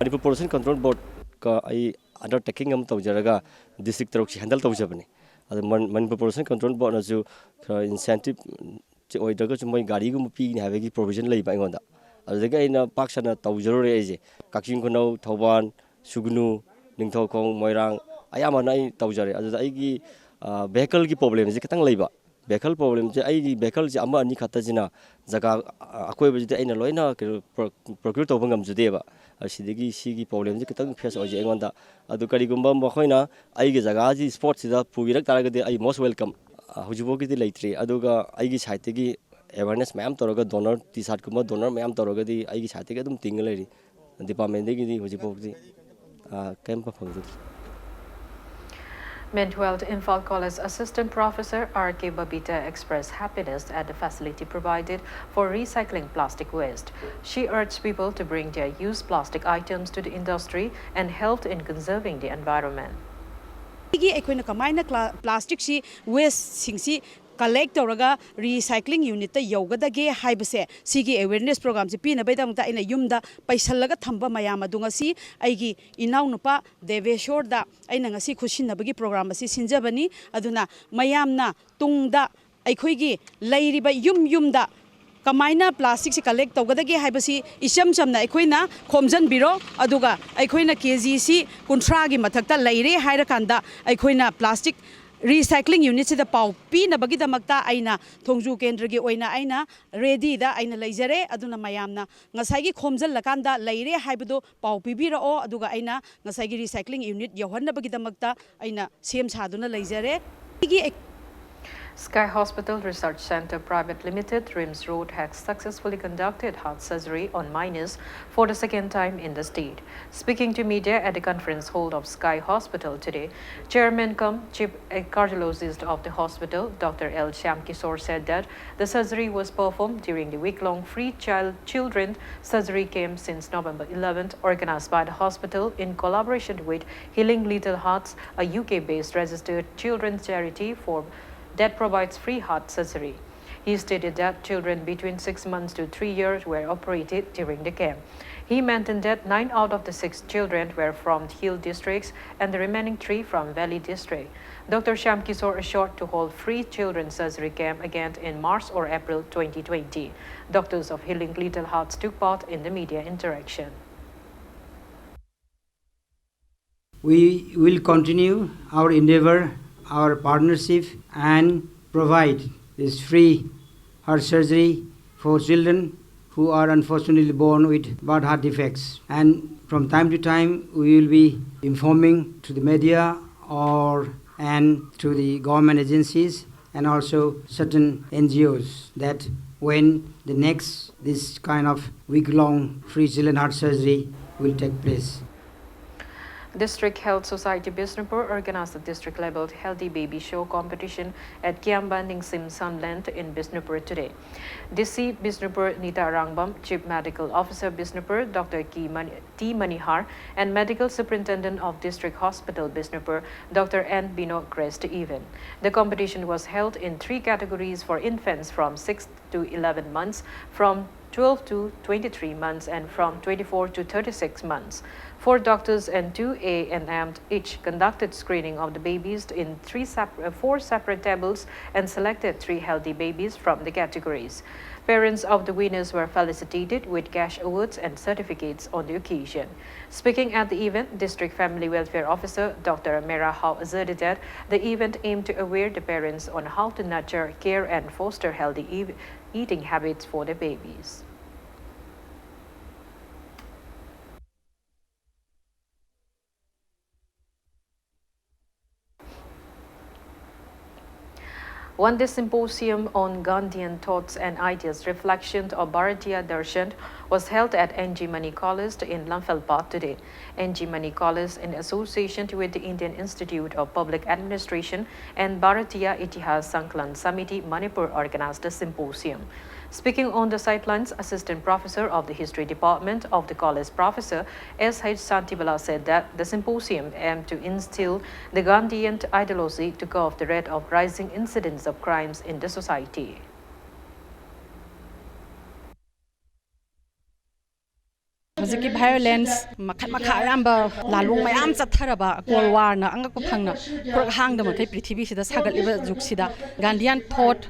Manipur pollution control ꯕꯣꯔꯗꯀ ꯑꯩ undertaking ꯑꯃ ꯇꯧꯖꯔꯒ district ꯇꯔꯨꯛꯁꯤ handle ꯇꯧꯖꯕꯅꯤ꯫ ꯑꯗꯣ ꯃꯟ- Manipur pollution control ꯕꯣꯔꯗꯅꯁꯨ ꯈꯔ ꯏꯟꯁꯦꯟꯇꯤꯞ ꯑꯣꯏꯗ꯭ꯔꯒꯁꯨ ꯃꯣꯏ ꯒꯥꯔꯤꯒꯨꯝꯕ ꯄꯤꯒꯅꯤ ꯍꯥꯏꯕꯒꯤ ꯄ꯭ꯔꯣꯕꯤꯖꯟ ꯂꯩꯕ ꯑꯩꯉꯣꯟꯗ꯫ ꯑꯗꯨꯗꯒꯤ ꯑꯩꯅ ꯄꯥꯛ ꯁꯟꯅ ꯇꯧꯖꯔꯨꯔꯦ ꯑꯩꯁꯦ꯫ ꯀꯛꯆꯤꯡ ꯈꯨꯅꯧ, ꯊꯧꯕꯥꯜ, ꯁꯨꯒꯅꯨ, ꯅꯤꯡꯊꯧꯈꯣꯡ, ꯃꯣꯏꯔꯥꯡ ꯑꯌꯥꯝꯕꯅ ꯑꯩ ꯇꯧꯖꯔꯦ꯫ ꯑꯗꯨꯗ ꯑꯩꯒꯤ ꯚꯦꯍꯤꯀꯜꯒꯤ ꯄ꯭ꯔꯣꯕ꯭ꯂꯦꯝꯁꯦ ꯈꯤꯇꯪ ꯂꯩꯕ꯫ ꯚꯦꯍꯤꯀꯜ ꯄ꯭ꯔꯣꯕ꯭ꯂꯦꯝꯁꯦ ꯑꯩꯒꯤ ꯚꯦꯍꯤꯀꯜꯁꯦ ꯑꯃ ꯑꯅꯤ ꯈꯛꯇꯁꯤꯅ ꯖꯒꯥ ꯑꯀꯣꯏꯕꯁꯤꯗ ꯑꯩꯅ ꯂꯣꯏꯅ ꯀꯩꯅꯣ ꯄ꯭ꯔꯣꯀ꯭ꯌꯨꯔ ꯇꯧꯕ ꯉꯝꯖꯗꯦꯕ꯫ ꯑꯁꯤꯗꯒꯤ ꯁꯤꯒꯤ ꯄ꯭ꯔꯣꯕ꯭ꯂꯦꯝꯁꯦ ꯈꯤꯇꯪ ꯐꯦꯁ ꯑꯣꯏꯖꯩ ꯑꯩꯉꯣꯟꯗ꯫ ꯑꯗꯨ ꯀꯔꯤꯒꯨꯝꯕ ꯃꯈꯣꯏꯅ ꯑꯩꯒꯤ ꯖꯒꯥꯁꯤ ꯁ꯭ꯄꯣꯠꯁꯤꯗ ꯄꯨꯕꯤꯔꯛ ꯇꯥꯔꯒꯗꯤ ꯑꯩ ꯃꯣꯁ ꯋꯦꯜꯀꯝ꯫ ꯍꯧꯖꯤꯛꯐꯥꯎꯒꯤꯗꯤ ꯂꯩꯇ꯭ꯔꯤ꯫ ꯑꯗꯨꯒ ꯑꯩꯒꯤ ꯁꯥꯏꯠꯇꯒꯤ ꯑꯦꯋꯦꯔꯅꯦꯁ ꯃꯌꯥꯝ ꯇꯧꯔꯒ, ꯗꯣꯅꯔ ꯇꯤ ꯁꯥꯔꯠꯀꯨꯝꯕ ꯗꯣꯅꯔ ꯃꯌꯥꯝ ꯇꯧꯔꯒꯗꯤ ꯑꯩꯒꯤ ꯁꯥꯏꯠꯇꯒꯤ ꯑꯗꯨꯝ ꯇꯤꯡꯉ ꯂꯩꯔꯤ꯫ ꯗꯤꯄꯥꯔꯠꯃꯦꯟꯗꯒꯤꯗꯤ ꯍꯧꯖꯤꯛꯐꯥꯎꯗꯤ ꯀꯔꯤꯝꯐ ꯐꯪꯖꯗ꯭ꯔꯤ꯫ Meanwhile, Imphal College Assistant Professor R K Babita expressed happiness at the facility provided for recycling plastic waste. She urged people to bring their used plastic items to the industry and help in conserving the environment. ꯁꯤꯒꯤ ꯑꯩꯈꯣꯏꯅ ꯀꯃꯥꯏꯅ ꯄ꯭ꯂꯥꯁꯇꯤꯛꯁꯤ ꯋꯦꯁꯁꯤꯡꯁꯤ collect ꯇꯧꯔꯒ recycling ꯌꯨꯅꯤꯠꯇ ꯌꯧꯒꯗꯒꯦ ꯍꯥꯏꯕꯁꯦ, ꯁꯤꯒꯤ awareness ꯄ꯭ꯔꯣꯒ꯭ꯔꯥꯝꯁꯦ ꯄꯤꯅꯕꯒꯤꯗꯃꯛꯇ ꯑꯩꯅ ꯌꯨꯝꯗ ꯄꯩꯁꯜꯂꯒ ꯊꯝꯕ ꯃꯌꯥꯝ ꯑꯗꯨ ꯉꯁꯤ ꯑꯩꯒꯤ ꯏꯅꯥꯎꯅꯨꯄꯥ ꯗꯦꯕꯦꯁꯣꯔꯗ ꯑꯩꯅ ꯉꯁꯤ ꯈꯨꯠꯁꯤꯟꯅꯕꯒꯤ ꯄ꯭ꯔꯣꯒ꯭ꯔꯥꯝ ꯑꯁꯤ ꯁꯤꯟꯖꯕꯅꯤ꯫ ꯑꯗꯨꯅ ꯃꯌꯥꯝꯅ ꯇꯨꯡꯗ ꯑꯩꯈꯣꯏꯒꯤ ꯂꯩꯔꯤꯕ ꯌꯨꯝ ꯌꯨꯝꯗ ꯀꯃꯥꯏꯅ ꯄ꯭ꯂꯥꯁꯇꯤꯛꯁꯤ ꯀꯂꯦꯛ ꯇꯧꯒꯗꯒꯦ ꯍꯥꯏꯕꯁꯤ ꯏꯆꯝ ꯆꯝꯅ ꯑꯩꯈꯣꯏꯅ ꯈꯣꯝꯖꯤꯟꯕꯤꯔꯣ꯫ ꯑꯗꯨꯒ ꯑꯩꯈꯣꯏꯅ ꯀꯦ ꯖꯤꯁꯤ ꯀꯨꯟꯊ꯭ꯔꯥꯒꯤ ꯃꯊꯛꯇ ꯂꯩꯔꯦ ꯍꯥꯏꯔꯀꯥꯟꯗ ꯑꯩꯈꯣꯏꯅ ꯄ꯭ꯂꯥꯁꯇꯤꯛ ꯔꯤꯁꯥꯏꯀ꯭ꯂꯤꯡ ꯌꯨꯅꯤꯠꯁꯤꯗ ꯄꯥꯎ ꯄꯤꯅꯕꯒꯤꯗꯃꯛꯇ ꯑꯩꯅ ꯊꯣꯡꯖꯨ ꯀꯦꯟꯗ꯭ꯔꯒꯤ ꯑꯣꯏꯅ ꯑꯩꯅ ꯔꯦꯗꯤꯗ ꯑꯩꯅ ꯂꯩꯖꯔꯦ꯫ ꯑꯗꯨꯅ ꯃꯌꯥꯝꯅ ꯉꯁꯥꯏꯒꯤ ꯈꯣꯝꯖꯤꯜꯂꯀꯥꯟꯗ ꯂꯩꯔꯦ ꯍꯥꯏꯕꯗꯣ ꯄꯥꯎ ꯄꯤꯕꯤꯔꯛꯑꯣ꯫ ꯑꯗꯨꯒ ꯑꯩꯅ ꯉꯁꯥꯏꯒꯤ ꯔꯤꯁꯥꯏꯀ꯭ꯂꯤꯡ ꯌꯨꯅꯤꯠ ꯌꯧꯍꯟꯅꯕꯒꯤꯗꯃꯛꯇ ꯑꯩꯅ ꯁꯦꯝ ꯁꯥꯗꯨꯅ ꯂꯩꯖꯔꯦ꯫ ꯁꯤꯒꯤ Sky Hospital Research Centre Private Limited, RIMS Road, has successfully conducted heart surgery on minors for the second time in the state. Speaking to media at the conference hall of Sky Hospital today, Chairman cum Chief Cardiologist of the hospital, Doctor L Shyam Kishore, said that the surgery was performed during the week-long free child children surgery camp since November eleventh, organized by the hospital in collaboration with Healing Little Hearts, a U K-based registered children's charity for that provides free heart surgery. He stated that children between six months to three years were operated during the camp. He mentioned that nine out of the six children were from hill districts and the remaining three from valley district. Doctor Shyam Kishore assured to hold free children's surgery camp again in March or April twenty twenty. Doctors of Healing Little Hearts took part in the media interaction. We will continue our endeavor, our partnership, and provide this free heart surgery for children who are unfortunately born with bad heart defects. And from time to time, we will be informing to the media or and to the government agencies and also certain N G Os, that when the next this kind of week-long free children heart surgery will take place. District Health Society Bishnupur organized the district-level Healthy Baby Show competition at Kiamba Ningsim Sunland in Bishnupur today. D C Bishnupur Nita Rangbam, Chief Medical Officer Bishnupur Doctor Ki Mani- T Manihar, and Medical Superintendent of District Hospital Bishnupur Doctor N Bino graced the event. The competition was held in three categories for infants from six to eleven months, from twelve to twenty-three months, and from twenty-four to thirty-six months. Four doctors and two A N M each conducted screening of the babies in three separ- uh, four separate tables and selected three healthy babies from the categories. Parents of the winners were felicitated with cash awards and certificates on the occasion. Speaking at the event, District Family Welfare Officer Doctor Mera Hao asserted that the event aimed to aware the parents on how to nurture, care, and foster healthy ev- eating habits for their babies. One day symposium on Gandhian thoughts and ideas, reflection of Bharatiya Darshan, was held at N G Mani College in Lamphel Park today. N G Mani College, in association with the Indian Institute of Public Administration and Bharatiya Itihas Sankalan Samiti Manipur, organized the symposium. Speaking on the sidelines, Assistant Professor of the History Department of the college, Professor S H Santibala, said that the symposium aimed to instill the Gandhian ideology to curb the rate of rising incidents of crimes in the society. ꯍꯧꯖꯤꯛꯀꯤ violence ꯃꯈꯜ ꯃꯈꯥ ꯑꯌꯥꯝꯕ ꯂꯥꯂꯣꯡ ꯃꯌꯥꯝ ꯆꯠꯊꯔꯕ call ꯋꯥꯔꯅ ꯑꯉꯛꯄ ꯐꯪꯅ ꯈꯨꯔꯛ ꯍꯥꯡꯗ ꯃꯈꯩ ꯄ꯭ꯔꯤꯊꯤꯕꯤꯁꯤꯗ ꯁꯥꯒꯠꯂꯤꯕ ꯖꯨꯒꯁꯤꯗ ꯒꯥꯟꯙꯤꯌꯥꯟ ꯊꯣꯠ,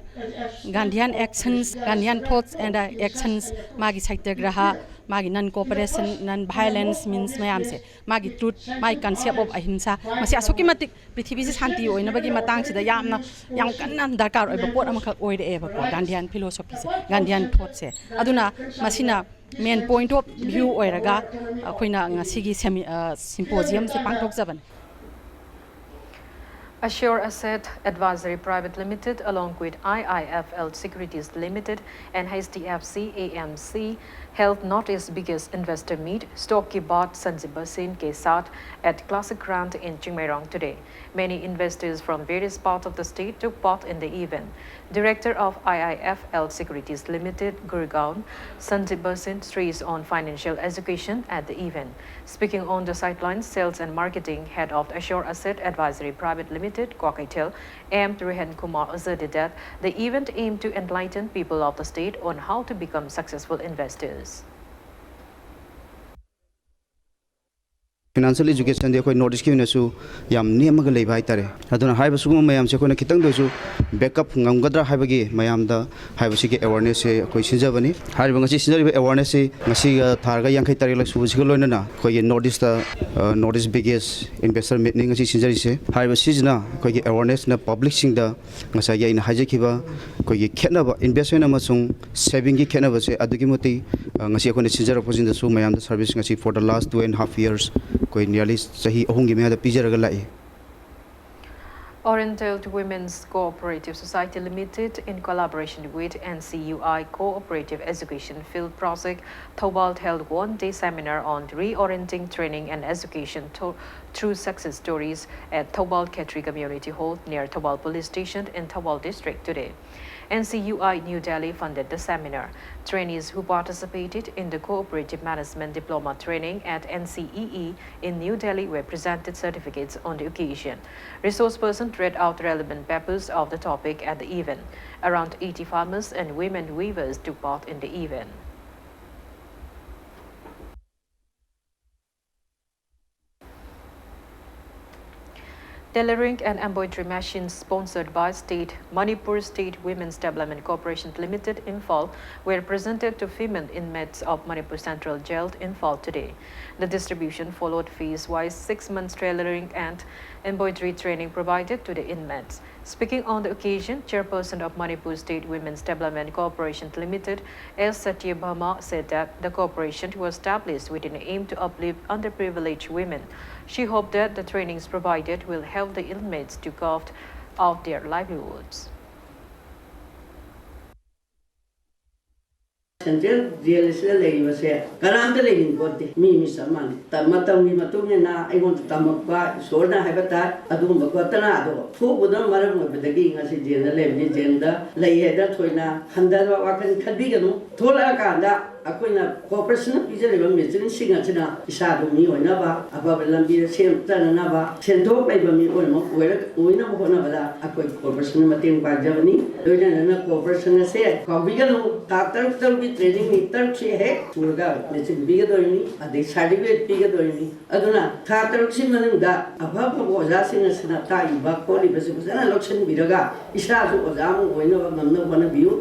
Gandhian ꯑꯦꯛꯁꯟꯁ, Gandhian ꯊꯣꯠꯁ and ꯑꯦꯛꯁꯟꯁ, ꯃꯥꯒꯤ ꯁꯩꯇ꯭ꯌꯒ꯭ꯔꯍ, ꯃꯥꯒꯤ ꯅꯟ ꯀꯣꯑꯣꯄꯔꯦꯁꯟ, ꯅꯟ ꯚꯥꯏꯑꯣꯂꯦꯟꯁ ꯃꯤꯟꯁ ꯃꯌꯥꯝꯁꯦ, ꯃꯥꯒꯤ ꯇ꯭ꯔꯨꯠ, ꯃꯥꯒꯤ ꯀꯟꯁꯦꯞ ꯑꯣꯐ ꯑꯍꯤꯡꯁꯥ, ꯃꯁꯤ ꯑꯁꯨꯛꯀꯤ ꯃꯇꯤꯛ ꯄ꯭ꯔꯤꯊꯤꯕꯤꯁꯤ ꯁꯥꯟꯇꯤ ꯑꯣꯏꯅꯕꯒꯤ ꯃꯇꯥꯡꯁꯤꯗ ꯌꯥꯝꯅ ꯌꯥꯝ ꯀꯟꯅ ꯗꯔꯀꯥꯔ ꯑꯣꯏꯕ ꯄꯣꯠ ꯑꯃꯈꯛ ꯑꯣꯏꯔꯛꯑꯦꯕꯀꯣ, ꯒꯥꯟꯙꯤꯌꯥꯟ ꯐꯤꯂꯣꯁꯣꯐꯤꯁꯦ, ꯒꯥꯟꯙꯤꯌꯥꯟ ꯊꯣꯠꯁꯦ꯫ ꯑꯗꯨꯅ ꯃꯁꯤꯅ ꯃꯦꯟ ꯄꯣꯏꯟꯠ ꯑꯣꯐ ꯚ꯭ꯌꯨ ꯑꯣꯏꯔꯒ ꯑꯩꯈꯣꯏꯅ ꯉꯁꯤꯒꯤ semi ꯁꯤꯝꯄꯣꯖꯤꯌꯝꯁꯦ ꯄꯥꯡꯊꯣꯛꯆꯕꯅꯤ꯫ Assure Asset Advisory Private Limited, along with I I F L Securities Limited and H D F C A M C, held Northeast biggest investor meet, Stock Ki Baat Sanjib Bhasin Ke Saath, at Classic Ground in Chingmeirong today. Many investors from various parts of the state took part in the event. Director of I I F L Securities Limited, Gurgaon, Sanjib Bhasin stressed on financial education at the event. Speaking on the sideline, Sales and Marketing Head of Assure Asset Advisory Private Limited, Kua Keithel, M Rehen Kumar asserted that the event aimed to enlighten people of the state on how to become successful investors. Financial educationꯗꯤ ꯑꯩꯈꯣꯏ North Eastꯀꯤ ꯑꯣꯏꯅꯁꯨ ꯌꯥꯝ ꯅꯦꯝꯃꯒ ꯂꯩꯕ ꯍꯥꯏꯇꯥꯔꯦ꯫ ꯑꯗꯨꯅ ꯍꯥꯏꯔꯤꯕ ꯁꯤꯒꯨꯝꯕ ꯃꯌꯥꯝꯁꯦ ꯑꯩꯈꯣꯏꯅ ꯈꯤꯇꯪꯗ ꯑꯣꯏꯁꯨ backup ꯉꯝꯒꯗ꯭ꯔꯥ ꯍꯥꯏꯕꯒꯤ ꯃꯌꯥꯝꯗ ꯍꯥꯏꯕꯁꯤꯒꯤ awarenessꯁꯦ ꯑꯩꯈꯣꯏ ꯁꯤꯟꯖꯕꯅꯤ꯫ ꯍꯥꯏꯔꯤꯕ ꯉꯁꯤ ꯁꯤꯟꯖꯔꯤꯕ awarenessꯁꯤ ꯉꯁꯤꯒ ꯊꯥꯔꯒ ꯌꯥꯡꯈꯩ ꯇꯔꯦꯠꯂꯛ ꯁꯨꯕꯁꯤꯒ ꯂꯣꯏꯅꯅ ꯑꯩꯈꯣꯏꯒꯤ North Eastꯇ, ꯑ, North East biggest investor meetꯅꯤ ꯉꯁꯤ ꯁꯤꯟꯖꯔꯤꯁꯦ꯫ ꯍꯥꯏꯔꯤꯕ ꯁꯤꯁꯤꯅ ꯑꯩꯈꯣꯏꯒꯤ awarenessꯅ publicꯁꯤꯡꯗ ꯉꯁꯥꯏꯒꯤ ꯑꯩꯅ ꯍꯥꯏꯖꯈꯤꯕ ꯑꯩꯈꯣꯏꯒꯤ ꯈꯦꯠꯅꯕ, investment ꯑꯃꯁꯨꯡ savingꯒꯤ ꯈꯦꯠꯅꯕꯁꯦ ꯑꯗꯨꯛꯀꯤ ꯃꯇꯤꯛ, ꯑ, ꯉꯁꯤ ꯑꯩꯈꯣꯏꯅ ꯁꯤꯟꯖꯔꯛꯄꯁꯤꯡꯗꯁꯨ ꯃꯌꯥꯝꯗ service ꯉꯁꯤ for the last two and half years, ꯑꯩꯈꯣꯏ nearly ꯆꯍꯤ ꯑꯍꯨꯝꯒꯤ ꯃꯌꯥꯗ ꯄꯤꯖꯔꯒ ꯂꯥꯛꯏ꯫ Oriental Women's Cooperative Society Limited, in collaboration with N C U I Cooperative Education Field Project, Thoubal, held one-day seminar on reorienting training and education to, through success stories at Thoubal Khetri Community Hall near Thoubal Police Station in Thoubal District today. N C U I New Delhi funded the seminar. Trainees who participated in the Cooperative Management Diploma training at N C E E in New Delhi were presented certificates on the occasion. Resource person read out relevant papers of the topic at the event. Around eighty farmers and women weavers took part in the event. Tailoring and embroidery machines sponsored by State Manipur State Women's Development Corporation Limited, Imphal, were presented to female inmates of Manipur Central Jail, Imphal, today. The distribution followed phase-wise six months tailoring and embroidery training provided to the inmates. Speaking on the occasion, chairperson of Manipur State Women's Development Corporation Limited, S Satyabhama, said that the corporation was established with an aim to uplift underprivileged women. She hoped that the trainings provided will help the inmates to carve out their livelihoods. Central jail ꯑꯁꯤꯗ ꯂꯩꯔꯤꯕꯁꯦ ꯀꯅꯥꯝꯇ ꯂꯩꯅꯤꯡ ꯄꯣꯠꯇꯦ꯫ ꯃꯤ ꯃꯤ ꯆꯞ ꯃꯥꯟꯅꯩ꯫ ꯃꯇꯝꯒꯤ ꯃꯇꯨꯡ ꯏꯟꯅ ꯑꯩꯉꯣꯟꯗ ꯇꯝꯃꯛꯄ ꯏꯁꯣꯔꯅ ꯍꯥꯏꯕ ꯇꯥꯏ꯫ ꯑꯗꯨꯒꯨꯝꯕ ꯈꯛꯇꯅ ꯑꯗꯣ ꯊꯣꯛꯄꯗꯨꯅ ꯃꯔꯝ ꯑꯣꯏꯕꯗꯒꯤ ꯉꯁꯤ ꯖꯦꯜꯗ ꯂꯩꯕꯅꯤ꯫ ꯖꯦꯜꯗ ꯂꯩ ꯍꯥꯏꯗꯅ ꯊꯣꯏꯅ ꯍꯟꯊꯕ ꯋꯥꯈꯜ ꯈꯟꯕꯤꯒꯅꯨ꯫ ꯊꯣꯛꯂꯛꯑꯀꯥꯟꯗ ꯑꯩꯈꯣꯏꯅ ꯀꯣꯔꯄꯣꯔꯦꯁꯟꯅ ꯄꯤꯖꯔꯤꯕ ꯃꯦꯆꯤꯟꯁꯤꯡ ꯑꯁꯤꯅ ꯏꯁꯥꯗꯨ ꯃꯤ ꯑꯣꯏꯅꯕ, ꯑꯐꯕ ꯂꯝꯕꯤꯗ ꯁꯦꯝ ꯆꯠꯅꯅꯕ, ꯁꯦꯟꯊꯣꯛ ꯂꯩꯕ ꯃꯤ ꯑꯣꯏꯅ ꯑꯣꯏꯔ-, ꯑꯣꯏꯅꯕ ꯍꯣꯠꯅꯕꯗ ꯑꯩꯈꯣꯏ ꯀꯣꯔꯄꯣꯔꯦꯁꯟꯅ ꯃꯇꯦꯡ ꯄꯥꯡꯖꯕꯅꯤ꯫ ꯂꯣꯏꯅꯅ ꯀꯣꯔꯄꯣꯔꯦꯁꯟ ꯑꯁꯦ ꯀꯥꯎꯕꯤꯒꯅꯨ꯫ ꯊꯥ ꯇꯔꯨꯛ ꯇꯔꯨꯛꯀꯤ ꯇ꯭ꯔꯦꯅꯤꯡꯅꯤ꯫ ꯇꯔꯨꯛꯁꯤ ꯍꯦꯛ ꯁꯨꯔꯒ ꯃꯦꯆꯤꯟ ꯄꯤꯒꯗꯣꯏꯅꯤ, ꯑꯗꯩ ꯁꯥꯔꯇꯤꯐꯤꯀꯦꯠ ꯄꯤꯒꯗꯣꯏꯅꯤ꯫ ꯑꯗꯨꯅ ꯊꯥ ꯇꯔꯨꯛꯁꯤ ꯃꯅꯨꯡꯗ ꯑꯐ ꯑꯐꯕ ꯑꯣꯖꯥꯁꯤꯡ ꯑꯁꯤꯅ ꯇꯥꯛꯏꯕ ꯈꯣꯠꯂꯤꯕꯁꯤ ꯐꯖꯅ ꯂꯧꯁꯤꯟꯕꯤꯔꯒ ꯏꯁꯥꯁꯨ ꯑꯣꯖꯥ ꯑꯃ ꯑꯣꯏꯅꯕ ꯉꯝꯅꯕ ꯍꯣꯠꯅꯕꯤꯌꯨ꯫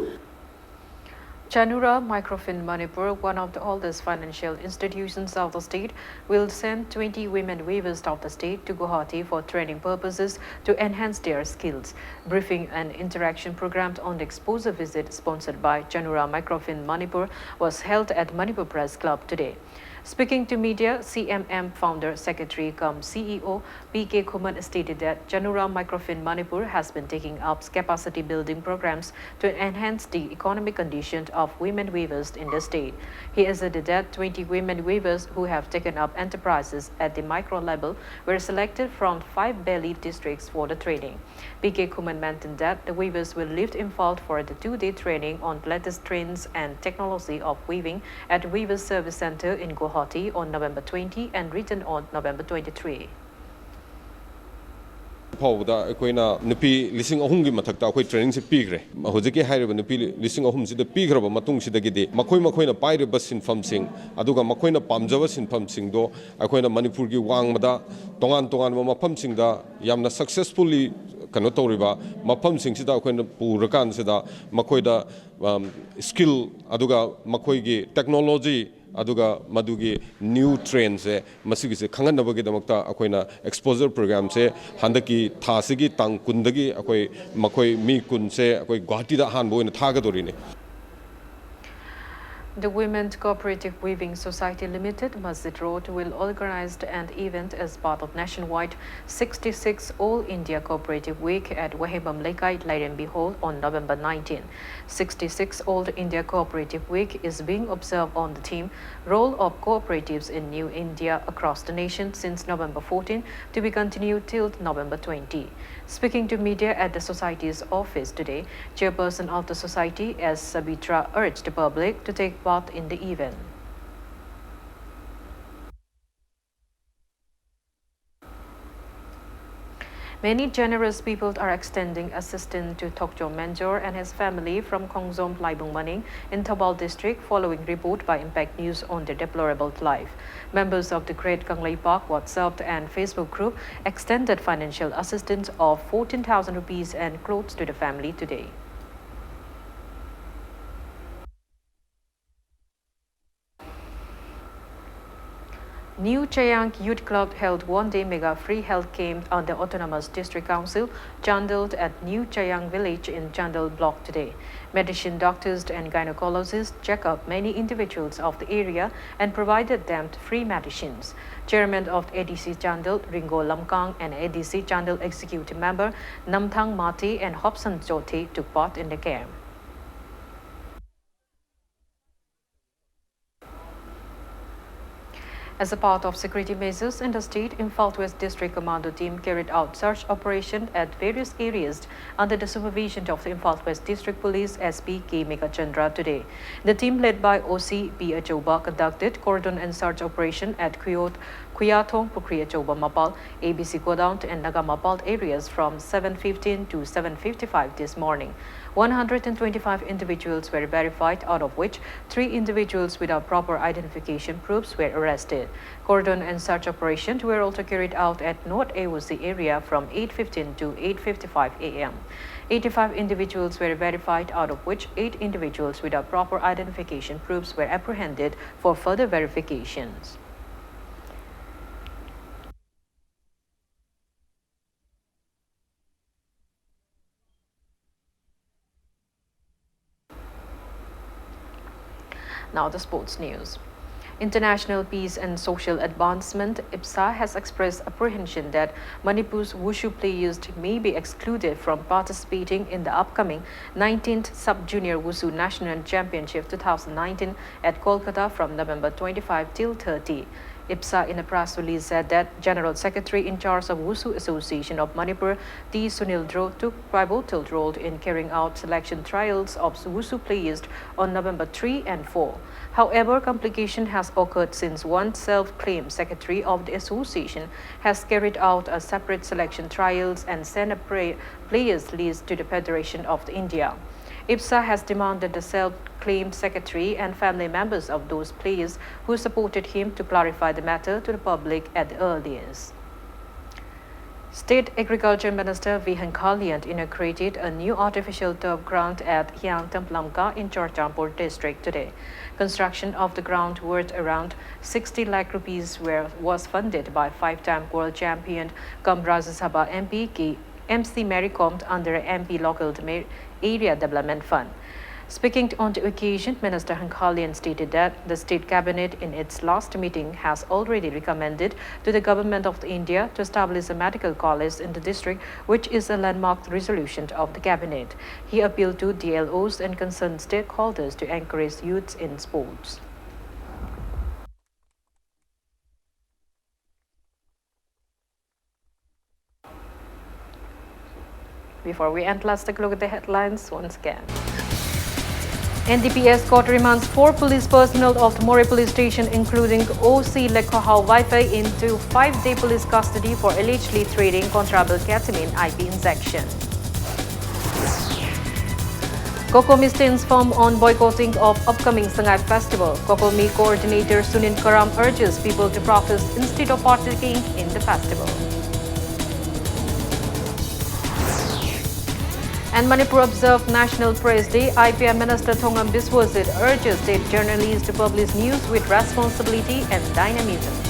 Chanura Microfinance Manipur, one of the oldest financial institutions of the state, will send twenty women weavers of the state to Guwahati for training purposes to enhance their skills. Briefing and interaction program on the exposure visit sponsored by Chanura Microfinance Manipur was held at Manipur Press Club today. Speaking to media, C M M founder secretary cum C E O P K Khuman stated that Chanura Microfinance Manipur has been taking up capacity building programs to enhance the economic condition of women weavers in the state. He asserted that twenty women weavers who have taken up enterprises at the micro level were selected from five Bali districts for the training. P K Khuman mentioned that the weavers will leave Imphal for the two-day training on latest trends and technology of weaving at Weavers Service Center in Guwahati on November twenty and return on November twenty-three. ꯐꯥꯎꯕꯗ ꯑꯩꯈꯣꯏꯅ ꯅꯨꯄꯤ ꯂꯤꯁꯤꯡ ꯑꯍꯨꯝꯒꯤ ꯃꯊꯛꯇ ꯑꯩꯈꯣꯏ ꯇ꯭ꯔꯦꯅꯤꯡꯁꯦ ꯄꯤꯈ꯭ꯔꯦ꯫ ꯍꯧꯖꯤꯛꯀꯤ ꯍꯥꯏꯔꯤꯕ ꯅꯨꯄꯤ ꯂꯤꯁꯤꯡ ꯑꯍꯨꯝꯁꯤꯗ ꯄꯤꯈ꯭ꯔꯕ ꯃꯇꯨꯡꯁꯤꯗꯒꯤꯗꯤ ꯃꯈꯣꯏ ꯃꯈꯣꯏꯅ ꯄꯥꯏꯔꯤꯕ ꯁꯤꯟꯐꯝꯁꯤꯡ, ꯑꯗꯨꯒ ꯃꯈꯣꯏꯅ ꯄꯥꯝꯖꯕ ꯁꯤꯟꯐꯝꯁꯤꯡꯗꯣ ꯑꯩꯈꯣꯏꯅ ꯃꯅꯤꯄꯨꯔꯒꯤ ꯋꯥꯡꯃꯗ ꯇꯣꯉꯥꯟ ꯇꯣꯉꯥꯟꯕ ꯃꯐꯝꯁꯤꯡꯗ ꯌꯥꯝꯅ ꯁꯛꯁꯦꯁꯐꯨꯜꯂꯤ ꯀꯩꯅꯣ ꯇꯧꯔꯤꯕ ꯃꯐꯝꯁꯤꯡꯁꯤꯗ ꯑꯩꯈꯣꯏꯅ ꯄꯨꯔꯀꯥꯟꯁꯤꯗ ꯃꯈꯣꯏꯗ ꯁ꯭ꯀꯤꯜ ꯑꯗꯨꯒ ꯃꯈꯣꯏꯒꯤ ꯇꯦꯛꯅꯣꯂꯣꯖꯤ ꯑꯗꯨꯒ ꯃꯗꯨꯒꯤ ꯅ꯭ꯌꯨ ꯇ꯭ꯔꯦꯟꯁꯦ, ꯃꯁꯤꯒꯤꯁꯦ ꯈꯪꯍꯟꯅꯕꯒꯤꯗꯃꯛꯇ ꯑꯩꯈꯣꯏꯅ ꯑꯦꯛꯁꯄꯣꯖꯔ ꯄ꯭ꯔꯣꯒ꯭ꯔꯥꯝꯁꯦ ꯍꯟꯗꯛꯀꯤ ꯊꯥꯁꯤꯒꯤ ꯇꯥꯡ ꯀꯨꯟꯗꯒꯤ ꯑꯩꯈꯣꯏ ꯃꯈꯣꯏ ꯃꯤ ꯀꯨꯟꯁꯦ ꯑꯩꯈꯣꯏ ꯒꯨꯋꯥꯍꯥꯇꯤꯗ ꯑꯍꯥꯟꯕ ꯑꯣꯏꯅ ꯊꯥꯒꯗꯧꯔꯤꯅꯤ꯫ The Women's Cooperative Weaving Society Limited, Masjid Road, will organize an event as part of nationwide sixty-six All India Cooperative Week at Wahimbam Leikai, Lairembi Hall on November nineteen. Sixty-six All India Cooperative Week is being observed on the theme Role of Cooperatives in New India across the nation since November fourteen, to be continued till November twenty. Speaking to media at the society's office today, Chairperson of the society, S Sabitra, urged the public to take part in the event. Many generous people are extending assistance to Thokjo Manjor and his family from Khongjom Laibung Maning in Thoubal district, following report by Impact News on their deplorable life. Members of the Great Kangleipak WhatsApp and Facebook group extended financial assistance of fourteen thousand rupees and clothes to the family today. New Chayang Youth Club held one-day mega free health camp under Autonomous District Council, Chandel, at New Chayang village in Chandel block today. Medicine doctors and gynecologists check up many individuals of the area and provided them free medicines. Chairman of A D C Chandel, Ringo Lamkang, and A D C Chandel executive member Namthang Mati and Hobson Jothe took part in the camp. As a part of security measures in the state, Imphal West District Commando team carried out search operation at various areas under the supervision of the Imphal West District Police S P K Meghachandra today. The team, led by O C P Achauba, conducted cordon and search operation at Khuiyot Khuyathong, Pukhri Achouba Mapal, A B C Godown and Naga Mapal areas from seven fifteen to seven fifty-five this morning. One hundred twenty-five individuals were verified, out of which three individuals without proper identification proofs were arrested. Cordon and search operations were also carried out at North A O C area from eight fifteen to eight fifty-five a m. Eighty-five individuals were verified, out of which eight individuals without proper identification proofs were apprehended for further verifications. Now the sports news. International Peace and Social Advancement, IPSA, has expressed apprehension that Manipur's Wushu players may be excluded from participating in the upcoming nineteenth Sub-Junior Wushu National Championship two thousand nineteen at Kolkata from November twenty-five till thirty. IPSA, in a press release, said that General Secretary in charge of Wushu Association of Manipur, T Sunil Dhruv, took pivotal role in carrying out selection trials of Wushu players on November three and four. However, complication has occurred since one self-claimed secretary of the association has carried out a separate selection trials and sent a pra- players list to the Federation of India. IPSA has demanded the self-claimed secretary and family members of those players who supported him to clarify the matter to the public at the earliest. State Agriculture Minister V Hankhalian inaugurated a new artificial turf ground at Hiang Templamka in Churachandpur district today. Construction of the ground, worth around sixty lakh rupees, were, was funded by five-time world champion cum Rajya Sabha M P K M C Mary Kom under M P Local Mer- Area Development Fund. Speaking on the occasion, Minister Hankhalian stated that the state cabinet in its last meeting has already recommended to the Government of India to establish a medical college in the district, which is a landmark resolution of the cabinet. He appealed to D L Os and concerned stakeholders to encourage youths in sports. Before we end, let's take a look at the headlines once again. N D P S court remands four police personnel of Moreh Police Station, including O C Lekhohao Vaiphei, into five-day police custody for allegedly trading contraband ketamine I P injection. COCOMI stands firm on boycotting of upcoming Sangai Festival. COCOMI coordinator Sunil Karam urges people to protest instead of partaking in the festival. And Manipur observed National Press Day. I P M Minister Thongam Biswajit urges state journalists to publish news with responsibility and dynamism.